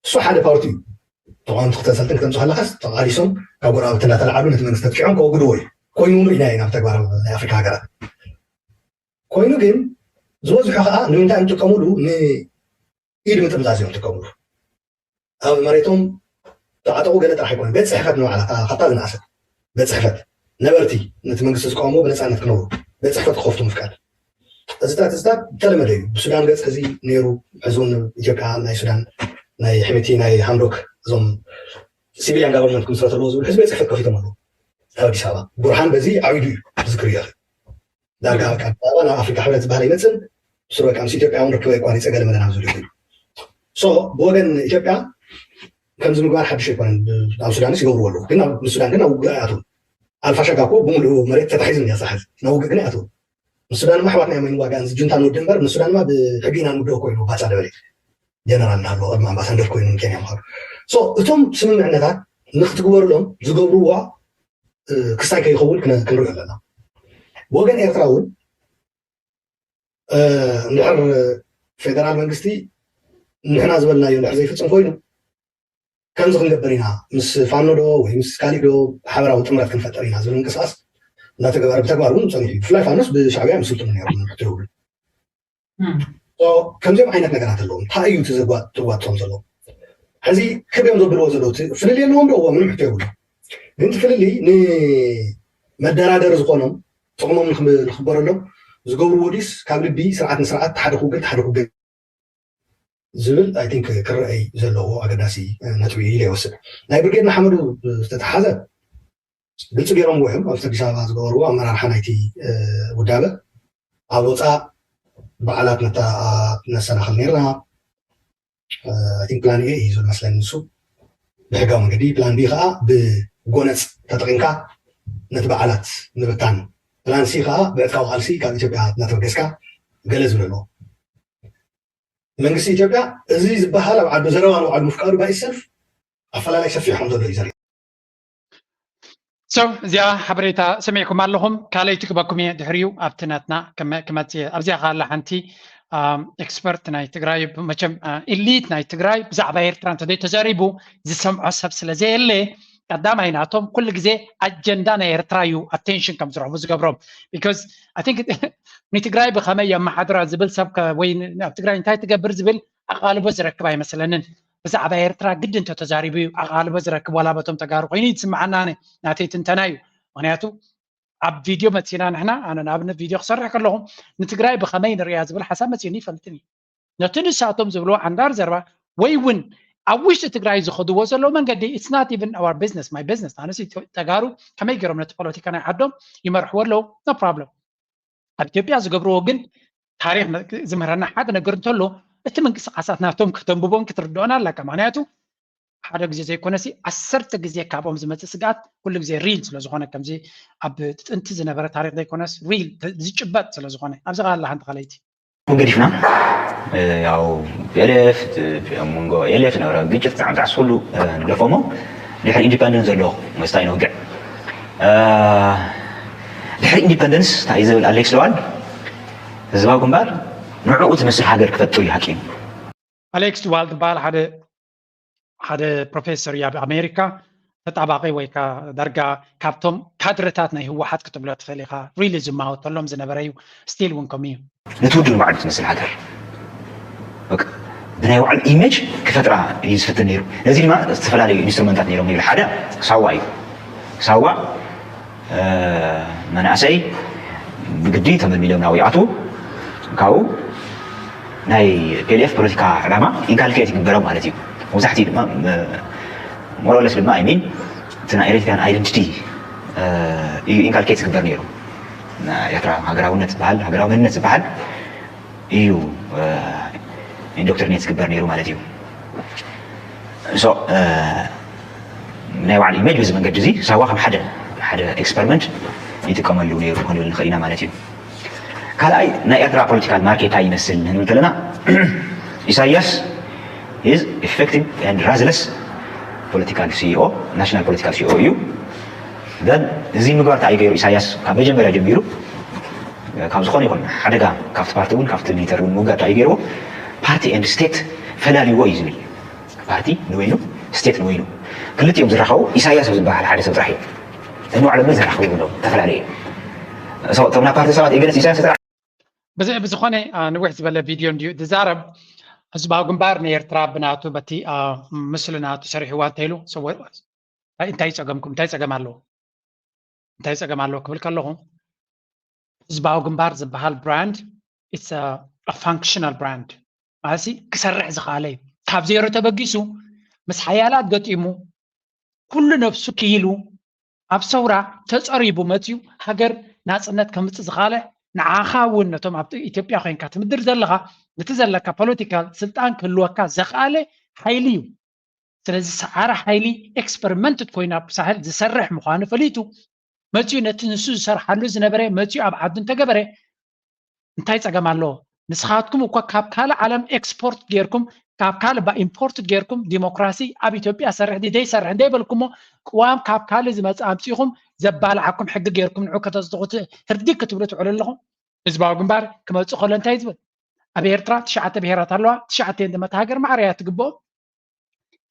እሱ ሓደ ፓርቲ እዩ። ተቃወምቲ ክተንሰልጥን ክተምፁ ከለካስ ተቃሊሶም ካብ ጎረባብቲ እናተለዓሉ ነቲ መንግስቲ ተጥቂዖም ከወግድዎ እዩ። ኮይኑ እውን ኢና ኢና ብተግባር ናይ ኣፍሪካ ሃገራት ኮይኑ ግን ዝበዝሑ ከዓ ንምንታይ እንጥቀሙሉ ኢድ ምጥምዛዝ እዮም ዝጥቀምሉ። ኣብ መሬቶም ተዓጠቑ ገለ ጥራሕ ኣይኮነን፣ ቤት ፅሕፈት ንባዕላ እታ ካብታ ዝነኣሰት ቤት ፅሕፈት ነበርቲ ነቲ መንግስቲ ዝቃወሞ ብነፃነት ክነብሩ ቤት ፅሕፈት ክኸፍቱ ምፍቃድ። እዚታት እዚታት ዝተለመደ እዩ። ብሱዳን ገፅ ሕዚ ነይሩ። ሕዚ እውን ኢትዮጵያ ናይ ሱዳን ናይ ሕሚቲ ናይ ሃምዶክ እዞም ሲቪሊያን ጋቨርንመንት ክምስረተለዎ ዝብል ሕዚ ቤት ፅሕፈት ከፊቶም ኣለዉ ኣብ ኣዲስ ኣበባ። ቡርሃን በዚ ዓቢዱ እዩ ዝክር ይኽእል። ዳርጋ በቃ ኣዲስ ኣበባ ናብ ኣፍሪካ ሕብረት ዝበሃል ኣይመፅን። ብስሩ በቃ ምስ ኢትዮጵያ እውን ርክበ የቋሪፀ ገለ መለ ናብ ዝብል ይኽእል እዩ። ሶ ብወገን ኢትዮጵያ ከምዚ ምግባር ሓድሽ ኣይኮነን። ኣብ ሱዳንስ ይገብርዎ ኣለዉ፣ ግን ኣብ ሱዳን ግን ኣብ ውግእ ኣይኣትውን። ኣልፋሸጋ እኮ ብምልኡ መሬት ተታሒዙ እኒኣ ሳሕል ናብ ውግእ ግን ኣይኣትውን። ምስ ሱዳን ድማ ኣሕዋትና እዮም ኣይንዋጋእን፣ እዚ ጁንታ ንወዲ እምበር ምስ ሱዳን ድማ ብሕጊ ኢና ንውድኦ ኮይኑ ባጫ ደበሌ ጀነራል እናሃለዎ ቅድሚ ኣምባሳደር ኮይኑ ንኬንያ ምኻዱ። ሶ እቶም ስምምዕነታት ንክትግበርሎም ዝገብርዎ ክስታይ ከይኸውን ክንሪኦ ኣለና። ብወገን ኤርትራ እውን እንድሕር ፌደራል መንግስቲ ንሕና ዝበልናዮ እንድሕር ዘይፍፅም ኮይኑ ከምዚ ክንገብር ኢና፣ ምስ ፋኖ ዶ ወይ ምስ ካሊእ ዶ ሓበራዊ ጥምረት ክንፈጥር ኢና ዝብል ምንቅስቃስ እናተገበረ ብተግባር እውን ፀኒሑ እዩ። ብፍላይ ፋኖስ ብሻዕብያ ምስልጥኑ ነይሮም ሕቶ የብሉን። ከምዚኦም ዓይነት ነገራት ኣለዎም። እንታይ እዩ እቲ ዘጓጥዋቶም ዘለዎም? ሕዚ ክብዮም ዘብልዎ ዘለዉ ፍልልይ ኣለዎም ዶ? እዎ፣ ምንም ሕቶ የብሉ። ግን እቲ ፍልልይ ንመደራደሪ ዝኾኖም ጥቕሞም ንክበረሎም ዝገብርዎ ድዩስ ካብ ልቢ ስርዓት ንስርዓት ተሓደ ክውግን ተሓደ ክውግን ዝብል ኣይ ቲንክ ክረኣይ ዘለዎ ኣገዳሲ ነጥቢ እዩ ኢለ ይወስድ። ናይ ብርጌድ ንሓመዱ ዝተተሓዘ ግልፂ ገይሮምዎ እዮም። ኣብዚ ኣዲስ ኣበባ ዝገበርዎ ኣመራርሓ ናይቲ ውዳበ ኣብ ወፃእ በዓላት ነሰናኸል ነርና። ቲንክ ፕላን ኤ እዩ ዝብል መስለኒ ንሱ ብሕጋዊ መንገዲ። ፕላን ቢ ከዓ ብጎነፅ ተጠቒምካ ነቲ በዓላት ምብታን። ፕላን ሲ ከዓ ብዕጥቃዊ ቃልሲ ካብ ኢትዮጵያ እናተበገስካ ገለ ዝብል ኣለዎ። መንግስቲ ኢትዮጵያ እዚ ዝበሃል ኣብ ዓዱ ዘረባ ንባዕሉ ምፍቃዱ ባይ ሰልፍ ኣፈላላይ ሰፊሕ ከም ዘሎ እዩ ዘርኢ። ሰው እዚኣ ሓበሬታ ሰሚዕኩም ኣለኹም። ካልኣይቲ ክበኩም እየ ድሕሪኡ ኣብቲ ናትና ክመፅእ እየ። ኣብዚኣ ካላ ሓንቲ ኤክስፐርት ናይ ትግራይ መቸም ኢሊት ናይ ትግራይ ብዛዕባ ኤርትራ እንተዘይ ተዘሪቡ ዝሰምዖ ሰብ ስለ ዘየለ ቀዳማይ ናቶም ኩሉ ግዜ ኣጀንዳ ናይ ኤርትራ እዩ ኣቴንሽን ከም ዝረኽቡ ዝገብሮም። ቢካዝ ኣይ ቲንክ ንትግራይ ብኸመይ የመሓድራ ዝብል ሰብ ወይ ኣብ ትግራይ እንታይ ትገብር ዝብል ኣቓልቦ ዝረክብ ኣይመስለንን። ብዛዕባ ኤርትራ ግዲ እንተተዛሪቡ እዩ ኣቓልቦ ዝረክብ ዋላ በቶም ተጋሩ ኮይኑ እዩ ዝስምዓና። ኣነ ናተይ ትንተና እዩ። ምክንያቱ ኣብ ቪድዮ መፂና ንሕና ኣነ ንኣብነት ቪድዮ ክሰርሕ ከለኹም ንትግራይ ብኸመይ ንሪያ ዝብል ሓሳብ መፂኒ ይፈልጥን እዩ። ነቲ ንሳቶም ዝብልዎ ዓንዳር ዘረባ ወይ እውን ኣብ ውሽጢ ትግራይ ዝኸድዎ ዘለዉ መንገዲ it's not even our business my business ኣነስ ተጋሩ ከመይ ገይሮም ነቲ ፖለቲካ ናይ ዓዶም ይመርሕዎ ኣለዉ no problem። ኣብ ኢትዮጵያ ዝገብርዎ ግን ታሪክ ዝምህረና ሓደ ነገር እንተሎ እቲ ምንቅስቃሳት ናቶም ከተንብቦን ክትርድኦን ኣለካ። ምክንያቱ ሓደ ግዜ ዘይኮነሲ ዓሰርተ ግዜ ካብኦም ዝመፅእ ስግኣት ኩሉ ግዜ ሪል ስለዝኾነ ከምዚ ኣብ ጥንቲ ዝነበረ ታሪክ ዘይኮነስ ሪል ዝጭበጥ ስለዝኾነ ኣብዚ ካላ ሓንቲ ካልኣይቲ ገዲፍና ያው ፒኤልኤፍ መንጎ ኤልኤፍ ነበረ ግጭት ብጣዕሚ ዝዓስኩሉ ንገፎሞ ድሕሪ ኢንዲፐንደንስ ዘሎ መስታይ ነውግዕ ድሕሪ ኢንዲፐንደንስ እንታይ ዝብል ኣሌክስ ለዋል ህዝባዊ ግንባር ንዕኡ ትመስል ሃገር ክፈጥሩ ይሃቂኑ። ኣሌክስ ዱዋል ዝበሃል ሓደ ሓደ ፕሮፌሰር እዩ ኣብ ኣሜሪካ ተጣባቂ ወይ ካ ዳርጋ ካብቶም ካድረታት ናይ ህወሓት ክትብሎ ትኽእል ኢኻ ሪሊ ዝማወተሎም ዝነበረ እዩ። ስቲል እውን ከምኡ እዩ። ነቲ ውድብ ንባዕሉ ትመስል ሃገር ብናይ ባዕሉ ኢሜጅ ክፈጥራ እዩ ዝፍትን ነይሩ። ነዚ ድማ ዝተፈላለዩ ኢንስትሩመንታት ነይሮም ይብል ሓደ ሳዋ እዩ። ሳዋ መናእሰይ ብግዲ ተመልሚሎም ናብኡ ይኣትዉ። ካብኡ ናይ ፒኤልኤፍ ፖለቲካ ዕላማ ኢንካልኬት ይግበሮም ማለት እዩ። መብዛሕትኡ ድማ ሞሮለስ ድማ ኣይሚን እቲ ናይ ኤሪትሪያን ኣይደንቲቲ እዩ ኢንካልኬት ዝግበር ነይሩ። ኤርትራ ሃገራውነት ዝበሃል ሃገራዊ መንነት ዝበሃል እዩ ኢንዶክትሪኔት ዝግበር ነይሩ ማለት እዩ። ናይ ባዕሉ ኢሜጅ በዚ መንገዲ እዚ ሳዋ ከም ሓደ ሓደ ኤክስፐሪመንት ይጥቀመሉ ነይሩ ክንብል ንኽእል ኢና ማለት እዩ። ካልኣይ ናይ ኤርትራ ፖለቲካል ማርኬት እንታይ ይመስል ንብል እንተለና ኢሳያስ is effective and ruthless political CEO national political CEO እዩ። then እዚ ምግባር እንታይ ገይሩ ኢሳያስ ካብ መጀመርያ ጀሚሩ ካብ ዝኾነ ይኹን ሓደጋ ካብቲ ፓርቲ እውን ካብቲ ሚሊተሪ እውን ምውጋድ እንታይ ገይርዎ ፓርቲ and ስቴት ፈላልይዎ እዩ ዝብል ፓርቲ ንበይኑ ስቴት ንበይኑ ክልቲኦም ዝራኸቡ ኢሳያስ ኣብ ዝበሃል ሓደ ሰብ ጥራሕ እዩ። ንባዕሎም እውን ዘራኽቡ ይብሎም ተፈላለዩ እዮም። እቶም ናብ ፓርቲ ሰባት ኤገለስ ኢሳያስ ጥራሕ ብዝኾነ ንውሕ ዝበለ ቪድዮ እንድዩ ዝዛረብ ህዝባዊ ግንባር ንኤርትራ ብናቱ በቲ፣ አ፣ ምስሉ ናቱ ሰሪሕዋ እንተኢሉ፣ ሰወ-፣ እንታይ ጸገምኩም? እንታይ ጸገም ኣለዎ? እንታይ ጸገም ኣለዎ ክብል ከለኹ፣ ህዝባዊ ግንባር ዝበሃል ብራንድ፣ it's a, a functional brand። ማለትሲ ክሰርሕ ዝኸኣለ እዩ። ካብ ዜሮ ተበጊሱ ምስ ሓያላት ገጢሙ፣ ኩሉ ነብሱ ክኢሉ፣ ኣብ ሰውራ ተጸሪቡ መጺኡ ሃገር ናጽነት ከምጽእ ዝኸኣለ፣ ንዓኻ እውን ነቶም ኣብ ኢትዮጵያ ኮይንካ ትምድር ዘለኻ፣ ነቲ ዘለካ ፖለቲካል ስልጣን ክህልወካ ዘኽኣለ ሓይሊ እዩ። ስለዚ ሰዓረ ሓይሊ ኤክስፐሪመንት ኮይኑ ኣብ ሳሕል ዝሰርሕ ምዃኑ ፈሊጡ መጺኡ ነቲ ንሱ ዝሰርሓሉ ዝነበረ መጺኡ ኣብ ዓዱ እንተገበረ እንታይ ጸገም ኣለዎ? ንስኻትኩም እኮ ካብ ካልእ ዓለም ኤክስፖርት ጌርኩም ካብ ካልእ ባ ኢምፖርት ጌርኩም ዲሞክራሲ ኣብ ኢትዮጵያ ሰርሕ ድዩ ዘይሰርሕ እንተይበልኩሞ ቅዋም ካብ ካልእ ዝመጽእ ኣምጺኹም ዘባልዓኩም ሕጊ ጌርኩም ንዑ ከተጽድቑ ት-፣ ህርዲ ክትብሉ ትውዕሉ ኣለኹም። ህዝባዊ ግንባር ክመጽእ ከሎ እንታይ ዝብል? ኣብ ኤርትራ ትሽዓተ ብሄራት ኣለዋ። ትሽዓተ ድማ እታ ሃገር ማዕረ እያ ትግብኦም።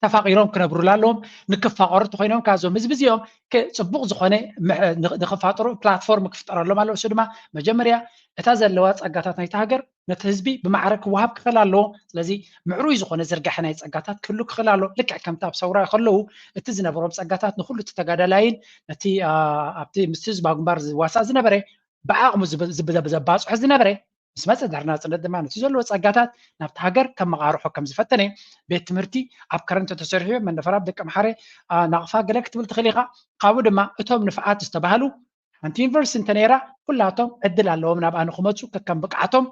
ተፋቒሮም ክነብሩላ ኣለዎም። ንክፋቐሩ እንተኾይኖም ካብዞም ህዝቢ እዚኦም ክ-፣ ጽቡቕ ዝኾነ ምሕ-፣ ን-፣ ንክፋጠሩ ፕላትፎርም ክፍጠረሎም ኣለዎ። እሱ ድማ መጀመርያ እታ ዘለዋ ጸጋታት ናይቲ ሃገር ነቲ ህዝቢ ብማዕረ ክወሃብ ክኽእል ኣለዎ። ስለዚ ምዕሩይ ዝኾነ ዝርጋሐ ናይ ጸጋታት ክህሉ ክኽእል ኣለዎ። ልክዕ ከምቲ ኣብ ሰውራ ከለዉ እቲ ዝነበሮም ጸጋታት ንኹሉ እቲ ተጋዳላይን ነቲ፣ አ፣ ኣብቲ ምስቲ ህዝባዊ ግንባር ዝዋሳእ ዝነበረ ብዓቕሙ ዝብ-፣ ዝብ-፣ ዘባጽሖ ዝነበረ ምስ መጸ ድሕሪ ናጽነት ድማ ነቲ ዘለዎ ጸጋታት ናብቲ ሃገር ከመቓርሖ ከም ዝፈተነ ቤት ትምህርቲ ኣብ ከረን ተተሰሪሑ መንደፈራ ኣብ ደቂ ኣምሓረ፣ አ፣ ናቕፋ ገለ ክትብል ትኽእል ኢኻ። ካብኡ ድማ እቶም ንፍዓት ዝተባህሉ ሓንቲ ዩኒቨርሲቲ እንተነይራ ኩላቶም ዕድል ኣለዎም ናብኣ ንክመጹ ከከም ብቅዓቶም፣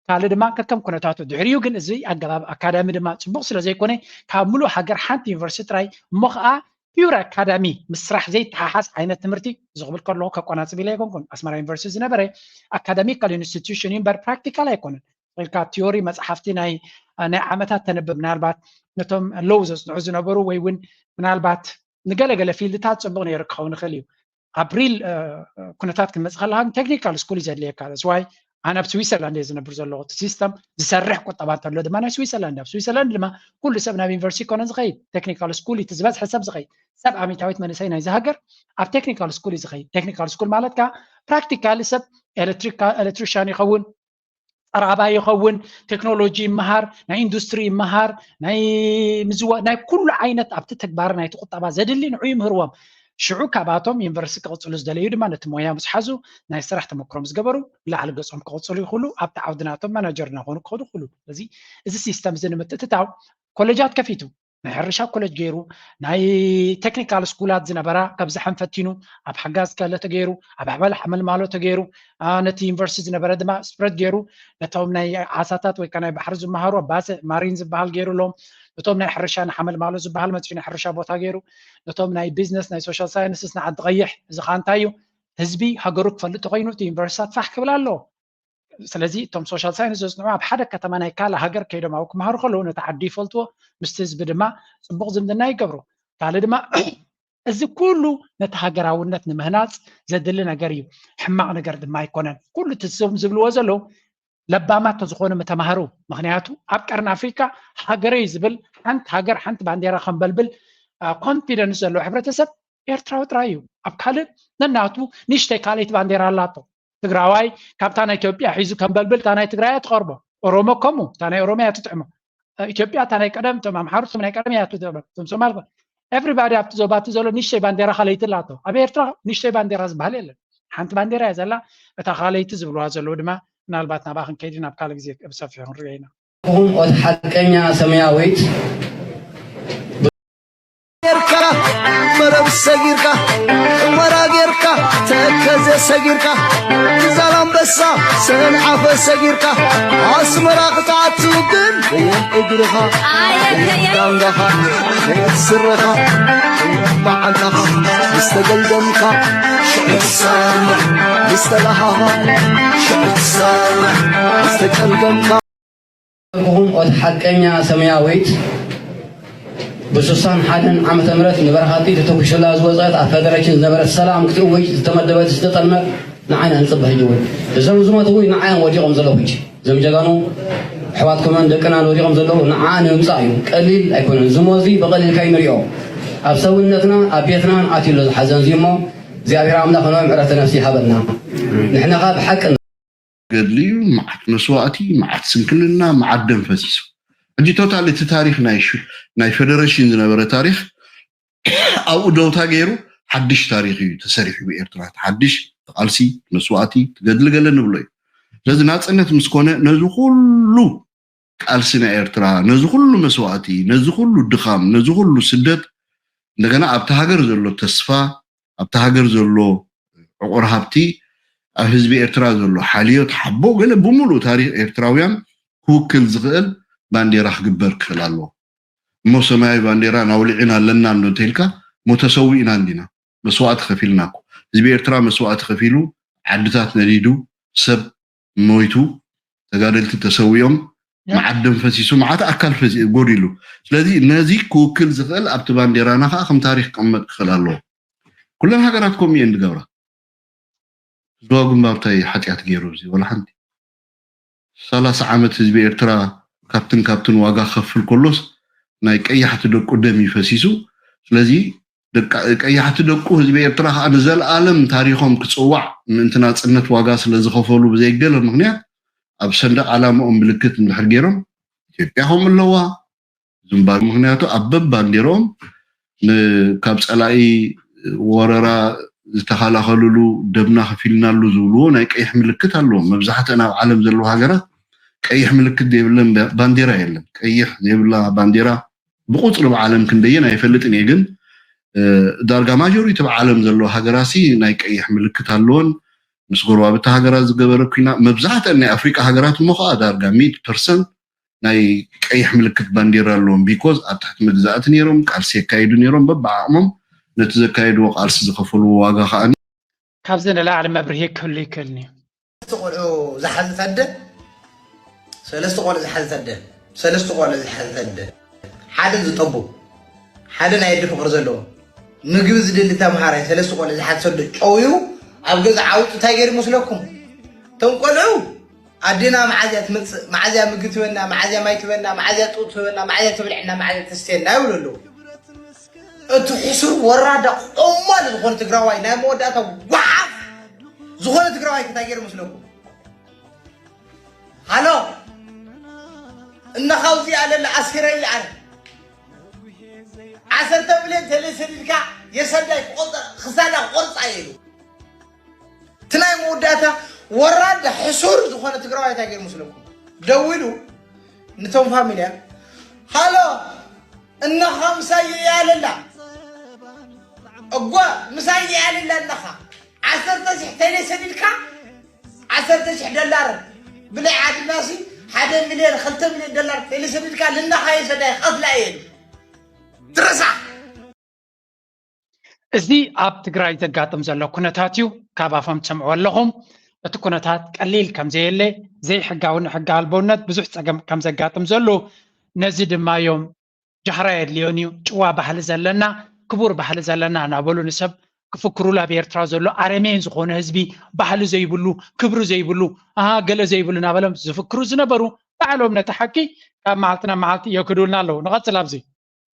ካልእ ድማ ከከም ኩነታቱ። ድሕሪኡ ግን እዚ ኣገባብ ኣካዳሚ ድማ ጽቡቕ ስለ ዘይኮነ ካብ ምሉእ ሃገር ሓንቲ ዩኒቨርሲቲ ጥራይ እሞ ኸኣ ፒውር ኣካዳሚ ምስ ስራሕ ዘይተሓሓዝ ዓይነት ትምህርቲ እዚ ክብል ከለኹ ከቆናጽብ ኢለ ኣይኮንኩን። ኣስመራ ዩኒቨርሲቲ ዝነበረ ኣካዳሚካል ኢንስቲትዩሽን እዩ እምበር ፕራክቲካል ኣይኮነን። ኢልካ ቲዮሪ መጽሓፍቲ ናይ፣ ናይ ዓመታት ተንብብ ምናልባት ነቶም ሎው ዘጽንዑ ዝነበሩ ወይ እውን ምናልባት ንገለገለ ፊልድታት ጽቡቕ ነይሩ ክኸውን ይኽእል እዩ። ኣብ ሪል፣ እ፣ ኩነታት ክንመጽእ ከለኻ ግን ቴክኒካል ስኩል እዩ ዘድልየካ። That's why ኣነ ኣብ ስዊዘርላንድ እየ ዝነብር ዘለኹ። እቲ ሲስተም ዝሰርሕ ቁጠባ እንተሎ ድማ ናይ ስዊዘርላንድ፣ ኣብ ስዊዘርላንድ ድማ ኩሉ ሰብ ናብ ዩኒቨርሲቲ ይኮነ ዝኸይድ፣ ቴክኒካል ስኩል እቲ ዝበዝሐ ሰብ ዝኸይድ። ሰብ ኣሚታዊት መንእሰይ ናይዚ ሃገር ኣብ ቴክኒካል ስኩል እዩ ዝኸይድ። ቴክኒካል ስኩል ማለት ከዓ ፕራክቲካሊ ሰብ ኤሌክትሪካ-፣ ኤሌክትሪሻን ይኸውን፣ ጸራባይ ይኸውን፣ ቴክኖሎጂ ይመሃር፣ ናይ ኢንዱስትሪ ይመሃር፣ ናይ ምዝዋ-፣ ናይ ኩሉ ዓይነት ኣብቲ ተግባር ናይቲ ቁጠባ ዘድሊ ንዑ ይምህርዎም። ሽዑ ካብኣቶም ዩኒቨርሲቲ ክቕጽሉ ዝደለዩ ድማ ነቲ ሞያ ምስ ሓዙ ናይ ስራሕ ተመክሮ ምስ ገበሩ ንላዕሊ ገጾም ክቕጽሉ ይኽእሉ፣ ኣብቲ ዓውዲ ናቶም ማናጀር እናኾኑ ክኸዱ ይኽእሉ። ስለዚ እዚ ሲስተም እዚ ንምትእትታው ኮሌጃት ከፊቱ፣ ናይ ሕርሻ ኮሌጅ ገይሩ፣ ናይ ቴክኒካል ስኩላት ዝነበራ ከብዝሐን ፈቲኑ፣ ኣብ ሓጋዝ ከለ ተገይሩ፣ ኣብ ኣሕባል ሓመልማሎ ተገይሩ፣ አ፣ ነቲ ዩኒቨርሲቲ ዝነበረ ድማ ስፕረድ ገይሩ፣ ነቶም ናይ ዓሳታት ወይ ከዓ ናይ ባሕሪ ዝመሃሩ ኣብ ባጽዕ ማሪን ዝበሃል ገይሩ ኣለዎም። ነቶም ናይ ሕርሻ ንሓመልማሎ ዝበሃል መጺኡ ናይ ሕርሻ ቦታ ገይሩ፣ ነቶም ናይ ቢዝነስ ናይ ሶሻል ሳይንስስ ንዓዲ ቀይሕ፣ እዚ ከዓ እንታይ እዩ? ህዝቢ ሃገሩ ክፈልጥ ተኮይኑ እቲ ዩኒቨርሲታት ፋሕ ክብል ኣለዎ። ስለዚ እቶም ሶሻል ሳይንስ ዘጽንዑ ኣብ ሓደ ከተማ ናይ ካልእ ሃገር ከይዶም ኣብኡ ክመሃሩ ከለዉ ነቲ ዓዲ ይፈልጥዎ፣ ምስቲ ህዝቢ ድማ ጽቡቕ ዝምድና ይገብሩ። ካልእ ድማ እዚ ኩሉ ነቲ ሃገራውነት ንምህናጽ ዘድሊ ነገር እዩ። ሕማቕ ነገር ድማ ኣይኮነን። ኩሉ እቲ እዞም ዝብልዎ ዘለዉ ለባማት ተዝኾኑ ምተማህሩ። ምኽንያቱ ኣብ ቀርኒ ኣፍሪካ ሃገረይ ዝብል ሓንቲ ሃገር ሓንቲ ባንዴራ ከንበልብል፣ አ፣ ኮንፊደንስ ዘለዎ ሕብረተሰብ ኤርትራዊ ጥራይ እዩ። ኣብ ካልእ ነናቱ ንእሽተይ ካልኣይቲ ባንዴራ ኣላቶ። ትግራዋይ ካብታ ናይ ኢትዮጵያ ሒዙ ከንበልብል እታ ናይ ትግራይ እያ ትቐርቦ። ኦሮሞ ከምኡ እታ ናይ ኦሮሚያ እያ ትጥዕሞ። ኢትዮጵያ እታ ናይ ቀደም፣ እቶም ኣምሓሩ እቶም ናይ ቀደም እያ ትጥዕሞ። እቶም ሶማል ከ-፣ ኤቭሪባዲ ኣብቲ ዞባ እቲ ዘሎ ንእሽተይ ባንዴራ ካልኣይቲ ኣላቶ። ኣብ ኤርትራ ንእሽተይ ባንዴራ ዝበሃል የለን። ሓንቲ ባንዴራ እያ ዘላ። እታ ካልኣይቲ ዝብልዋ ዘለዉ ድማ ምናልባት ናብኣ ክንከይድ ናብ ካልእ ግዜ ብሰፊሑ ክንሪኦ ኢና። ኹም ኦት ሓቀኛ ሰማያዊት ጌርካ፣ መረብ ሰጊርካ፣ ሑመራ ጌርካ፣ ተከዘ ሰጊርካ፣ ዛላምበሳ ሰንዓፈ ሰጊርካ፣ ኣስመራ ክትኣቱ ግን በየን እግርኻ፣ ኣየከየ። በየን ዳንጋኻ፣ በየን ስረኻ፣ በየን መዓንጣኻ፣ ምስ ተገልደምካ፣ ሽዑ ትሰምዕ፣ ምስ ተለሃኻ፣ ሽዑ ትሰምዕ፣ ምስ ተጨልገምካ። ኹም ኦት ሓቀኛ ሰማያዊት ብስሳን ሓደን ዓመተ ምህረት ንበረኻቲ ተተኩሱላ ዝወጸት ኣብ ፈደረሽን ዝነበረት ሰላም ክትእውጅ ዝተመደበት ዝተጠልመት ንዓይና ንጽበ። ሕጂ እውን እዞም ዝሞት እውን ንዓዮም ወዲቖም ዘለዉ ሕጂ እዞም ጀጋኑ ኣሕዋትኩምን ደቅናን ወዲቖም ዘለዉ ንዓ ንምምጻእ እዩ። ቀሊል ኣይኮነን። ዝሞ እዚ ብቐሊልካ ይንሪኦ። ኣብ ሰውነትና ኣብ ቤትናን ኣትዩ ኣሎ ዝሓዘን እዚ እሞ እግዚኣብሔር ኣምላኽ ንኦም ዕረፍተ ነፍሲ ይሃበልና። ንሕና ኸኣ ብሓቂ ገድሊ እዩ፣ መዓት መስዋእቲ፣ መዓት ስንክልና፣ መዓት ደም ፈሲሱ። ሕጂ ቶታል እቲ ታሪኽ ናይ ሽ- ናይ ፌደሬሽን ዝነበረ ታሪኽ ኣብኡ ደውታ ገይሩ ሓድሽ ታሪኽ እዩ ተሰሪሑ ብኤርትራ። እቲ ሓድሽ ቃልሲ፣ መስዋእቲ፣ ትገድሊ ገለ ንብሎ እዩ። ስለዚ ናፅነት ምስ ኮነ ነዚ ኩሉ ቃልሲ ናይ ኤርትራ፣ ነዚ ኩሉ መስዋእቲ፣ ነዚ ኩሉ ድኻም፣ ነዚ ኩሉ ስደት እንደገና ኣብቲ ሃገር ዘሎ ተስፋ፣ ኣብቲ ሃገር ዘሎ ዕቑር ሃብቲ፣ ኣብ ህዝቢ ኤርትራ ዘሎ ሓልዮት ሓቦ ገለ ብምሉእ ታሪኽ ኤርትራውያን ክውክል ዝኽእል ባንዴራ ክግበር ክኽእል ኣለዎ። እሞ ሰማያዊ ባንዴራ ናውልዕን ኣለና እንዶ እንተኢልካ እሞ ተሰዊእና እንዲና፣ መስዋእቲ ከፊልና እኮ። ህዝቢ ኤርትራ መስዋእቲ ከፊሉ፣ ዓድታት ነዲዱ፣ ሰብ ሞይቱ፣ ተጋደልቲ ተሰዊኦም፣ መዓት ደም ፈሲሱ፣ መዓት ኣካል ፈሲ- ጎዲሉ። ስለዚ ነዚ ክውክል ዝኽእል ኣብቲ ባንዴራና ከዓ ከም ታሪክ ክቕመጥ ክኽእል ኣለዎ። ኩለን ሃገራት ከምኡ እየን ዝገብራ። ህዝባዊ ግንባር እንታይ ሓጢኣት ገይሩ? እዚ ወላ ሓንቲ። ሰላሳ ዓመት ህዝቢ ኤርትራ ካብትን ካብትን ዋጋ ክኸፍል ከሎስ ናይ ቀያሕቲ ደቁ ደም እዩ ፈሲሱ። ስለዚ ደቃ- ቀያሕቲ ደቁ ህዝቢ ኤርትራ ከዓ ንዘለኣለም ታሪኾም ክፅዋዕ ምእንቲ ናፅነት ዋጋ ስለ ዝኸፈሉ ብዘይገለ ምኽንያት ኣብ ሰንደቅ ዓላማኦም ምልክት እንድሕር ገይሮም ኢትዮጵያ ከምኡ ኣለዋ ዝምባል። ምኽንያቱ ኣብ በብ ባንዴርኦም ን- ካብ ፀላኢ ወረራ ዝተኸላኸልሉ ደምና ከፊልናሉ ዝብልዎ ናይ ቀይሕ ምልክት ኣለዎም። መብዛሕትአን ኣብ ዓለም ዘለዋ ሃገራት ቀይሕ ምልክት ዘይብለን ባ- ባንዴራ የለን። ቀይሕ ዘይብላ ባንዴራ ብቁፅሪ ብዓለም ክንደየን ኣይፈልጥን እየ፣ ግን እ፣ ዳርጋ ማጆሪቲ ኣብ ዓለም ዘለዋ ሃገራሲ ናይ ቀይሕ ምልክት ኣለወን። ምስ ጎረባብቲ ሃገራት ዝገበረ ኩና መብዛሕትአን ናይ ኣፍሪቃ ሃገራት እሞ ከዓ ዳርጋ ሚእቲ ፐርሰንት ናይ ቀይሕ ምልክት ባንዴራ ኣለዎም። ቢኮዝ ኣብ ትሕቲ መግዛእቲ ነይሮም፣ ቃልሲ የካይዱ ነይሮም። በብዓቕሞም ነቲ ዘካየድዎ ቃልሲ ዝኸፈልዎ ዋጋ ከዓ ካብዚ ንላዕሊ መብርሂ ክህሉ ይክእልኒ። ሰለስተ ቆልዑ ዝሓዘት ኣደ ሰለስተ ቆልዑ ዝሓዘት ኣደ ሰለስተ ቆልዑ ዝሓዘት ኣደ ሓደ ዝጠቡ ሓደ ናይ ኣደ ፍቕሪ ዘለዎ ምግቢ ዝደሊ ተምሃራይ ሰለስተ ቆልዑ ዝሓዘት ኣደ ጨውዩ ኣብ ገዛ ዓውጡ እንታይ ገይሩ ይመስለኩም? እቶም ቆልዑ ኣዴና መዓዝያ ትመፅእ፣ መዓዝያ ምግቢ ትበና፣ መዓዝያ ማይ ትበና፣ መዓዝያ ጡጥ ትበና፣ መዓዝያ ትብልዕና፣ መዓዝያ ተስተየና ይብሉ ኣለዉ። እቲ ሕሱር ወራዳ ቆማል ዝኾነ ትግራዋይ ናይ መወዳእታ ጓሓፍ ዝኾነ ትግራዋይ እንታይ ገይሩ መስለኩም? ሃሎ እነኻ ውዚ ኣለለ ኣሲረይ ኣነ ዓሰርተ ሚልዮን ተለይ ሰዲድካ የሰዳይ ክቆርፃ- ክሳዳ ክቆርፃ እየ ኢሉ እቲ ናይ መወዳእታ ወራዳ ሕሱር ዝኾነ ትግራዋይ እንታይ ገይሩ መስለኩም? ደዊሉ ንቶም ፋሚልያ ሃሎ እነኻ ምሳይ እያ ኣለላ እጓ ምሳይ እያ ኣለላ እነኻ ዓሰርተ ሽሕ ተይለ ሰዲድካ ዓሰርተ ሽሕ ደላር ብናይ ዓድናሲ ሓደ ሚልዮን ክልተ ሚልዮን ደላር ተይለ ሰዲድካ ልናኻ የሰዳይ ኸፍላ እየ ትረሳ እዚ ኣብ ትግራይ ዘጋጥም ዘሎ ኩነታት እዩ። ካብ ኣፎም ትሰምዕዎ ኣለኹም። እቲ ኩነታት ቀሊል ከም ዘየለ፣ ዘይሕጋዊ ንሕጊ ኣልቦነት ብዙሕ ፀገም ከም ዘጋጥም ዘሎ ነዚ ድማ እዮም ጃህራ የድልዮን እዩ። ጭዋ ባህሊ ዘለና፣ ክቡር ባህሊ ዘለና እናበሉ ንሰብ ክፍክሩሉ ኣብ ኤርትራ ዘሎ ኣረሜን ዝኾነ ህዝቢ ባህሊ ዘይብሉ፣ ክብሪ ዘይብሉ፣ ኣሃ ገለ ዘይብሉ እናበሎም ዝፍክሩ ዝነበሩ ባዕሎም ነቲ ሓቂ ካብ መዓልቲ ናብ መዓልቲ የክዱልና ኣለዉ። ንቐፅል ኣብዚ።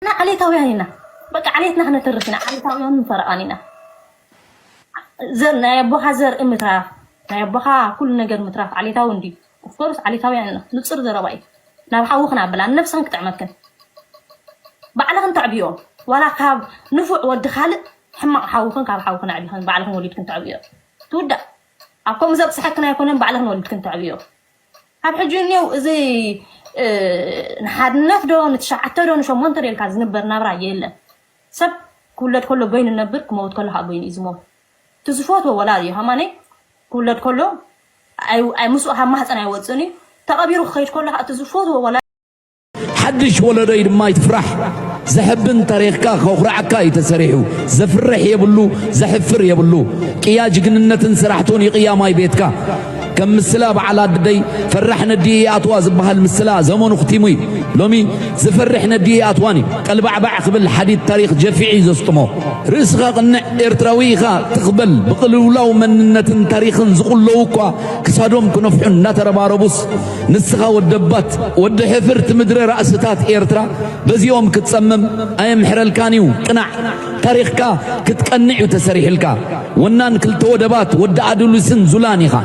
ንሕና ዓሌታውያን ኢና። በቃ ዓሌትና ክነተርፍ ኢና። ዓሌታውያንን ፈረቓን ኢና። ዘር ናይ ኣቦኻ ዘርኢ ምትራፍ ናይ ኣቦኻ ኩሉ ነገር ምትራፍ ዓሌታዊ እንድዩ። ኦፍኮርስ ዓሌታውያን ኢና። ንጹር ዘረባ እዩ። ናብ ሓዊ ክናብላ ንነብስኽን ክጥዕመክን ባዕልኽን ተዕብዮ። ዋላ ካብ ንፉዕ ወዲ ካልእ ሕማቕ ሓውኽን ካብ ሓውኽን ኣዕቢኽን ባዕልኽን ወሊድክን ተዕብዮ። ትውዳእ ኣብ ከምኡ ዘብፅሐክን ኣይኮነን ባዕልኽን ወሊድክን ተዕብዮ። ካብ ሕጂ እኒው እዚ ንሓድነት ዶ ንትሽዓተ ዶ ንሸሞንተ ዶ ኢልካ ዝንበር ናብራ የለን። ሰብ ክውለድ ከሎ በይኑ ነብር ክመውት ከሎ ከዓ በይኑ እዩ ዝመውት። እቲ ዝፈትዎ ወላ እዩ ሃማነይ ክውለድ ከሎ ምስኡ ካብ ማህፀን ኣይወፅእን እዩ ተቐቢሩ ክኸይድ ከሎ ከዓ እቲ ዝፈትዎ ወላ ሓድሽ ወለዶ እዩ ድማ ይትፍራሕ። ዘሕብን ታሪኽካ ከኹርዓካ እዩ ተሰሪሑ። ዘፍርሕ የብሉ፣ ዘሕፍር የብሉ። ቅያ ጅግንነትን ስራሕቱን ይቕያማይ ቤትካ። ከም ምስላ በዓል ኣደይ ፈራሕ ነዲኡ ይኣትዋ ዝበሃል ምስላ ዘመኑ ክቲሙ እዩ። ሎሚ ዝፈርሕ ነዲኡ ይኣትዋን እዩ። ቀልባዕባዕ ክብል ሓዲድ ታሪኽ ጀፊዑ እዩ ዘስጥሞ። ርእስኻ ቅንዕ ኤርትራዊ ኢኻ ትኽበል ብቕልውላው መንነትን ታሪኽን ዝቑለዉ እኳ ክሳዶም ክነፍሑ እናተረባረቡስ ንስኻ ወደባት ወዲ ሕፍርቲ ምድሪ ራእስታት ኤርትራ በዚኦም ክትጸምም ኣየምሕረልካን እዩ። ቅናዕ ታሪኽካ ክትቀንዕ እዩ ተሰሪሕልካ። ወናን ክልተ ወደባት ወዲ ኣዱሊስን ዙላን ኢኻ።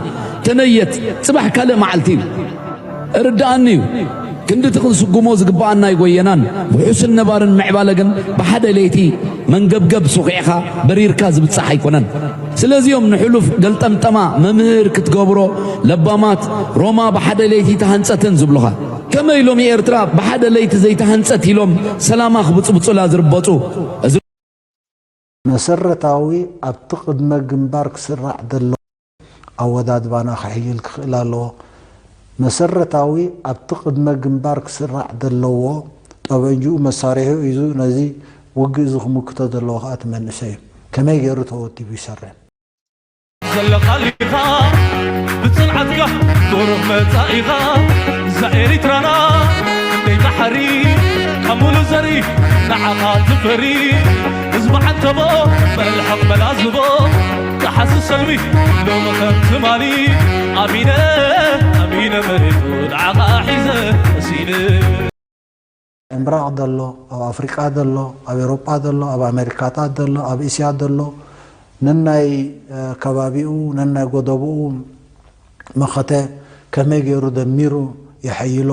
ተነየት ጽባሕ ካልእ መዓልቲ እዩ። እርድኣኒ እዩ። ክንድቲ ክንስጉሞ ዝግብኣና ኣይጎየናን። ውሑስን ነባርን ምዕባለ ግን ብሓደ ለይቲ መንገብገብ ሱኺዕኻ በሪርካ ዝብጻሕ ኣይኮነን። ስለዚ'ዮም ንሕሉፍ ገልጠምጠማ መምህር ክትገብሮ ለባማት ሮማ ብሓደ ለይቲ ተሃንጸትን ዝብሉኻ። ከመይ ሎሚ ኤርትራ ብሓደ ለይቲ ዘይተሃንጸት ኢሎም ሰላማ ክብጽብጹላ ዝርበጹ? እዚ መሰረታዊ ኣብቲ ቅድመ ግንባር ክስራዕ ዘለዎ ኣወዳድባና ክሕይል ክኽእል ኣለዎ። መሰረታዊ ኣብቲ ቅድመ ግንባር ክስራዕ ዘለዎ ጠበንጅኡ መሳርሒኡ ሒዙ ነዚ ውግእ እዚ ክምክቶ ዘለዎ ከኣ እቲ መንእሰይ እዩ። ከመይ ገይሩ ተወዲቡ ይሰርሕ? ዘለኻ ሊኻ ብጽንዓትካ ብሩህ መጻኢኻ እዛ ኤሪትራና ደይ ባሕሪ ካብ ሙሉ ዘሪ ንዓኻ ትፈሪ ህዝቢ ዓንተቦ መልሕቕ መላዝቦ ጸሓሲ ሰልሚ ሎሚ ከም ትማሊ ኣሚነ ኣሚነ መሬቱ ንዓኻ ሒዘ መሲለ ምብራቕ ዘሎ፣ ኣብ ኣፍሪቃ ዘሎ፣ ኣብ ኤውሮጳ ዘሎ፣ ኣብ ኣሜሪካታት ዘሎ፣ ኣብ እስያ ዘሎ ነናይ ከባቢኡ ነናይ ጎደብኡ መኸተ ከመይ ገይሩ ደሚሩ የሐይሎ፣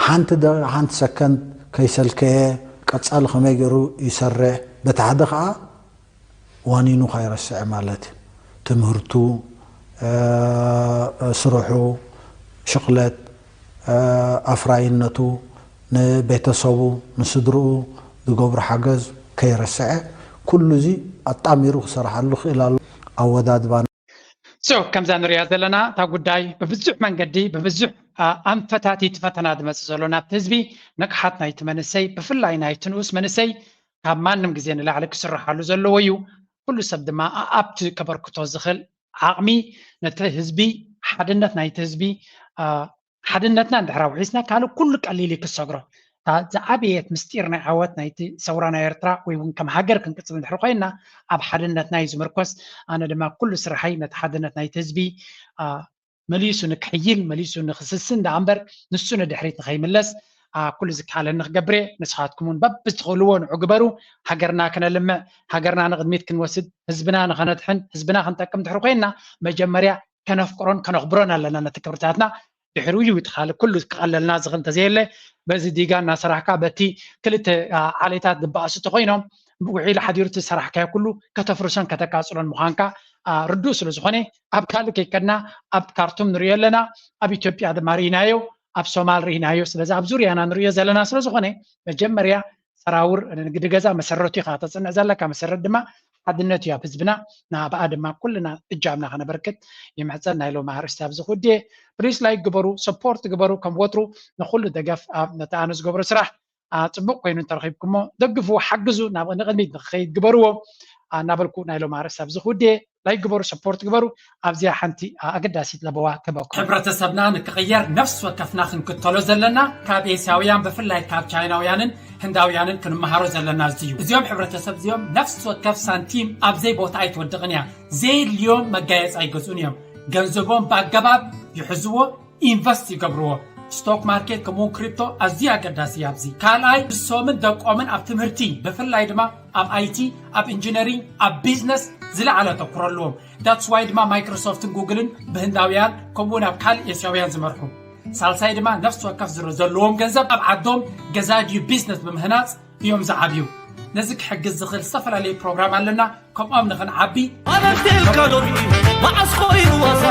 ሓንቲ ደ ሓንቲ ሰከንድ ከይሰልከየ ቀጻሊ ከመይ ገይሩ ይሰርሕ፣ በቲ ሓደ ከኣ ዋኒኑ ከይረስዐ ማለት እዩ። ትምህርቱ፣ ስርሑ፣ ሽቕለት፣ ኣፍራይነቱ፣ ንቤተሰቡ፣ ንስድርኡ ዝገብሮ ሓገዝ ከይረስዐ ኩሉ እዚ ኣጣሚሩ ክሰርሓሉ ክእል ኣሎ። ኣወዳድባ So ከምዛ ንሪኣ ዘለና እታ ጉዳይ ብብዙሕ መንገዲ ብብዙሕ ኣንፈታት እዩ እቲ ፈተና ዝመፅእ ዘሎ ናብቲ ህዝቢ። ንቕሓት ናይቲ መንእሰይ ብፍላይ ናይቲ ንኡስ መንእሰይ ካብ ማንም ግዜ ንላዕሊ ክስርሓሉ ዘለዎ እዩ። ኩሉ ሰብ ድማ ኣኣብቲ ከበርክቶ ዝኽእል ዓቕሚ ነቲ ህዝቢ ሓድነት ናይቲ ህዝቢ ሓድነትና እንድሕር ኣውሒስና ካልእ ኩሉ ቀሊል እዩ ክሰግሮ። እታ ዝዓበየት ምስጢር ናይ ዓወት ናይቲ ሰውራ ናይ ኤርትራ ወይ እውን ከም ሃገር ክንቅጽል እንድሕር ኮይንና ኣብ ሓድነትና እዩ ዝምርኮስ። ኣነ ድማ ኩሉ ስርሐይ ነቲ ሓድነት ናይቲ ህዝቢ መሊሱ ንክሕይል መሊሱ ንክስስን ደኣ እምበር ንሱ ንድሕሪት ንከይምለስ ኩሉ ዝከኣለኒ ክገብር እየ። ንስኻትኩም እውን በብትኽእልዎ ንዑ ግበሩ። ሃገርና ክነልምዕ፣ ሃገርና ንቕድሚት ክንወስድ፣ ህዝብና ንኸነድሕን፣ ህዝብና ክንጠቅም ድሕሪ ኮይንና መጀመርያ ከነፍቅሮን ከነኽብሮን ኣለና ነቲ ክብርታትና። ድሕሪኡ እዩ እቲ ካልእ ኩሉ ክቐለልና ዝኽእል እንተዘየለ በዚ ዲጋ እናሰራሕካ በቲ ክልተ ዓሌታት ዝበኣሱ ተኾይኖም ውዒሉ ሓዲሩ እቲ ዝሰራሕካዮ ኩሉ ከተፍርሶን ከተቃፅሎን ምዃንካ ርዱእ ስለ ዝኾነ ኣብ ካልእ ከይከድና ኣብ ካርቱም ንሪኦ ኣለና፣ ኣብ ኢትዮጵያ ድማ ርኢናዮ፣ ኣብ ሶማል ርኢናዮ። ስለዚ ኣብ ዙርያና ንሪኦ ዘለና ስለ ዝኾነ መጀመርያ ሰራውር ንግዲ ገዛ መሰረቱ ኢኻ ተፅንዕ ዘለካ። መሰረት ድማ ሓድነት እዩ ኣብ ህዝብና። ንኣብኣ ድማ ኩልና እጃምና ከነበርክት ይምሕፀን። ናይ ሎሚ ኣርእስቲ ኣብዚ ክውድእ እየ። ፕሊስ ላይክ ግበሩ፣ ሰፖርት ግበሩ። ከም ወትሩ ንኹሉ ደገፍ ኣብ ነቲ ኣነ ዝገብሮ ስራሕ አ፣ ፅቡቅ ኮይኑ እንተረኺብኩሞ ደግፍዎ፣ ሓግዙ፣ ናብ ንቅድሚት ንክኸይድ ግበርዎ አ፣ እናበልኩ ናይ ሎም ኣርእስቲ ኣብዚ ክውድእ እየ። ላይክ ግበሩ፣ ሰፖርት ግበሩ። ኣብዚኣ ሓንቲ አ፣ ኣገዳሲት ለበዋ ክህበኩም። ሕብረተሰብና ንክቕየር ነፍሲ ወከፍና ክንክተሎ ዘለና ካብ ኤስያውያን ብፍላይ ካብ ቻይናውያንን ህንዳውያንን ክንመሃሮ ዘለና እዚ እዩ። እዚኦም ሕብረተሰብ እዚኦም ነፍሲ ወከፍ ሳንቲም ኣብ ዘይ ቦታ ኣይትወድቕን እያ። ዘየድልዮም መጋየፂ ኣይገዝኡን እዮም። ገንዘቦም ብኣገባብ ይሕዝዎ፣ ኢንቨስት ይገብርዎ። ስቶክ ማርኬት ከምኡውን ክሪፕቶ ኣዝዩ ኣገዳሲ እዩ ኣብዚ። ካልኣይ ንሶምን ደቆምን ኣብ ትምህርቲ ብፍላይ ድማ ኣብ ኣይቲ፣ ኣብ ኢንጂነሪንግ፣ ኣብ ቢዝነስ ዝለዓለ ኣተኩሮ ኣለዎም። That's why ድማ ማይክሮሶፍትን ጉግልን ብህንዳውያን ከምኡውን ኣብ ካልእ ኤስያውያን ዝመርሑ። ሳልሳይ ድማ ነፍሲ ወከፍ ዝረ ዘለዎም ገንዘብ ኣብ ዓዶም ገዛ ድዩ ቢዝነስ ብምህናፅ እዮም ዝዓብዩ። ነዚ ክሕግዝ ዝኽእል ዝተፈላለየ ፕሮግራም ኣለና። ከምኦም ንኽንዓቢ ኣበርቲልካ ሎሚ መዓስ ኮይኑ ዋዛ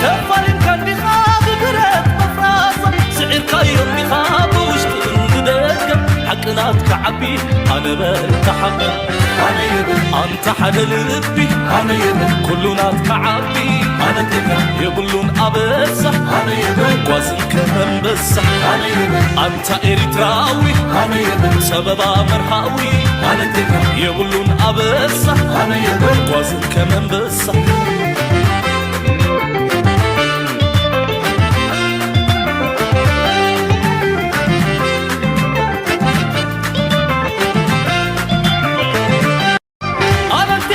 ተፋሊምካ እንዲኻ ብብረት መፍራስ ስዒርካዮ እንዲኻ ብውሽጥን ብደገ ሓቂ ናትካ ዓቢ ኣነ በል ተሓቢ ኣነ ይብል ኣንታ ሓደ ልቢ ኣነ ይብል ኩሉ ናትካ ዓቢ ኣነ ቴጋ የብሉን ኣበሳ ኣነ ይብል ጓዝን ከመንበሳ ኣነ ይብል ኣንታ ኤሪትራዊ ኣነ ይብል ጸበባ መርሃዊ ኣነ ቴጋ የብሉን ኣበሳ ኣነ ይብል ጓዝን ከመንበሳ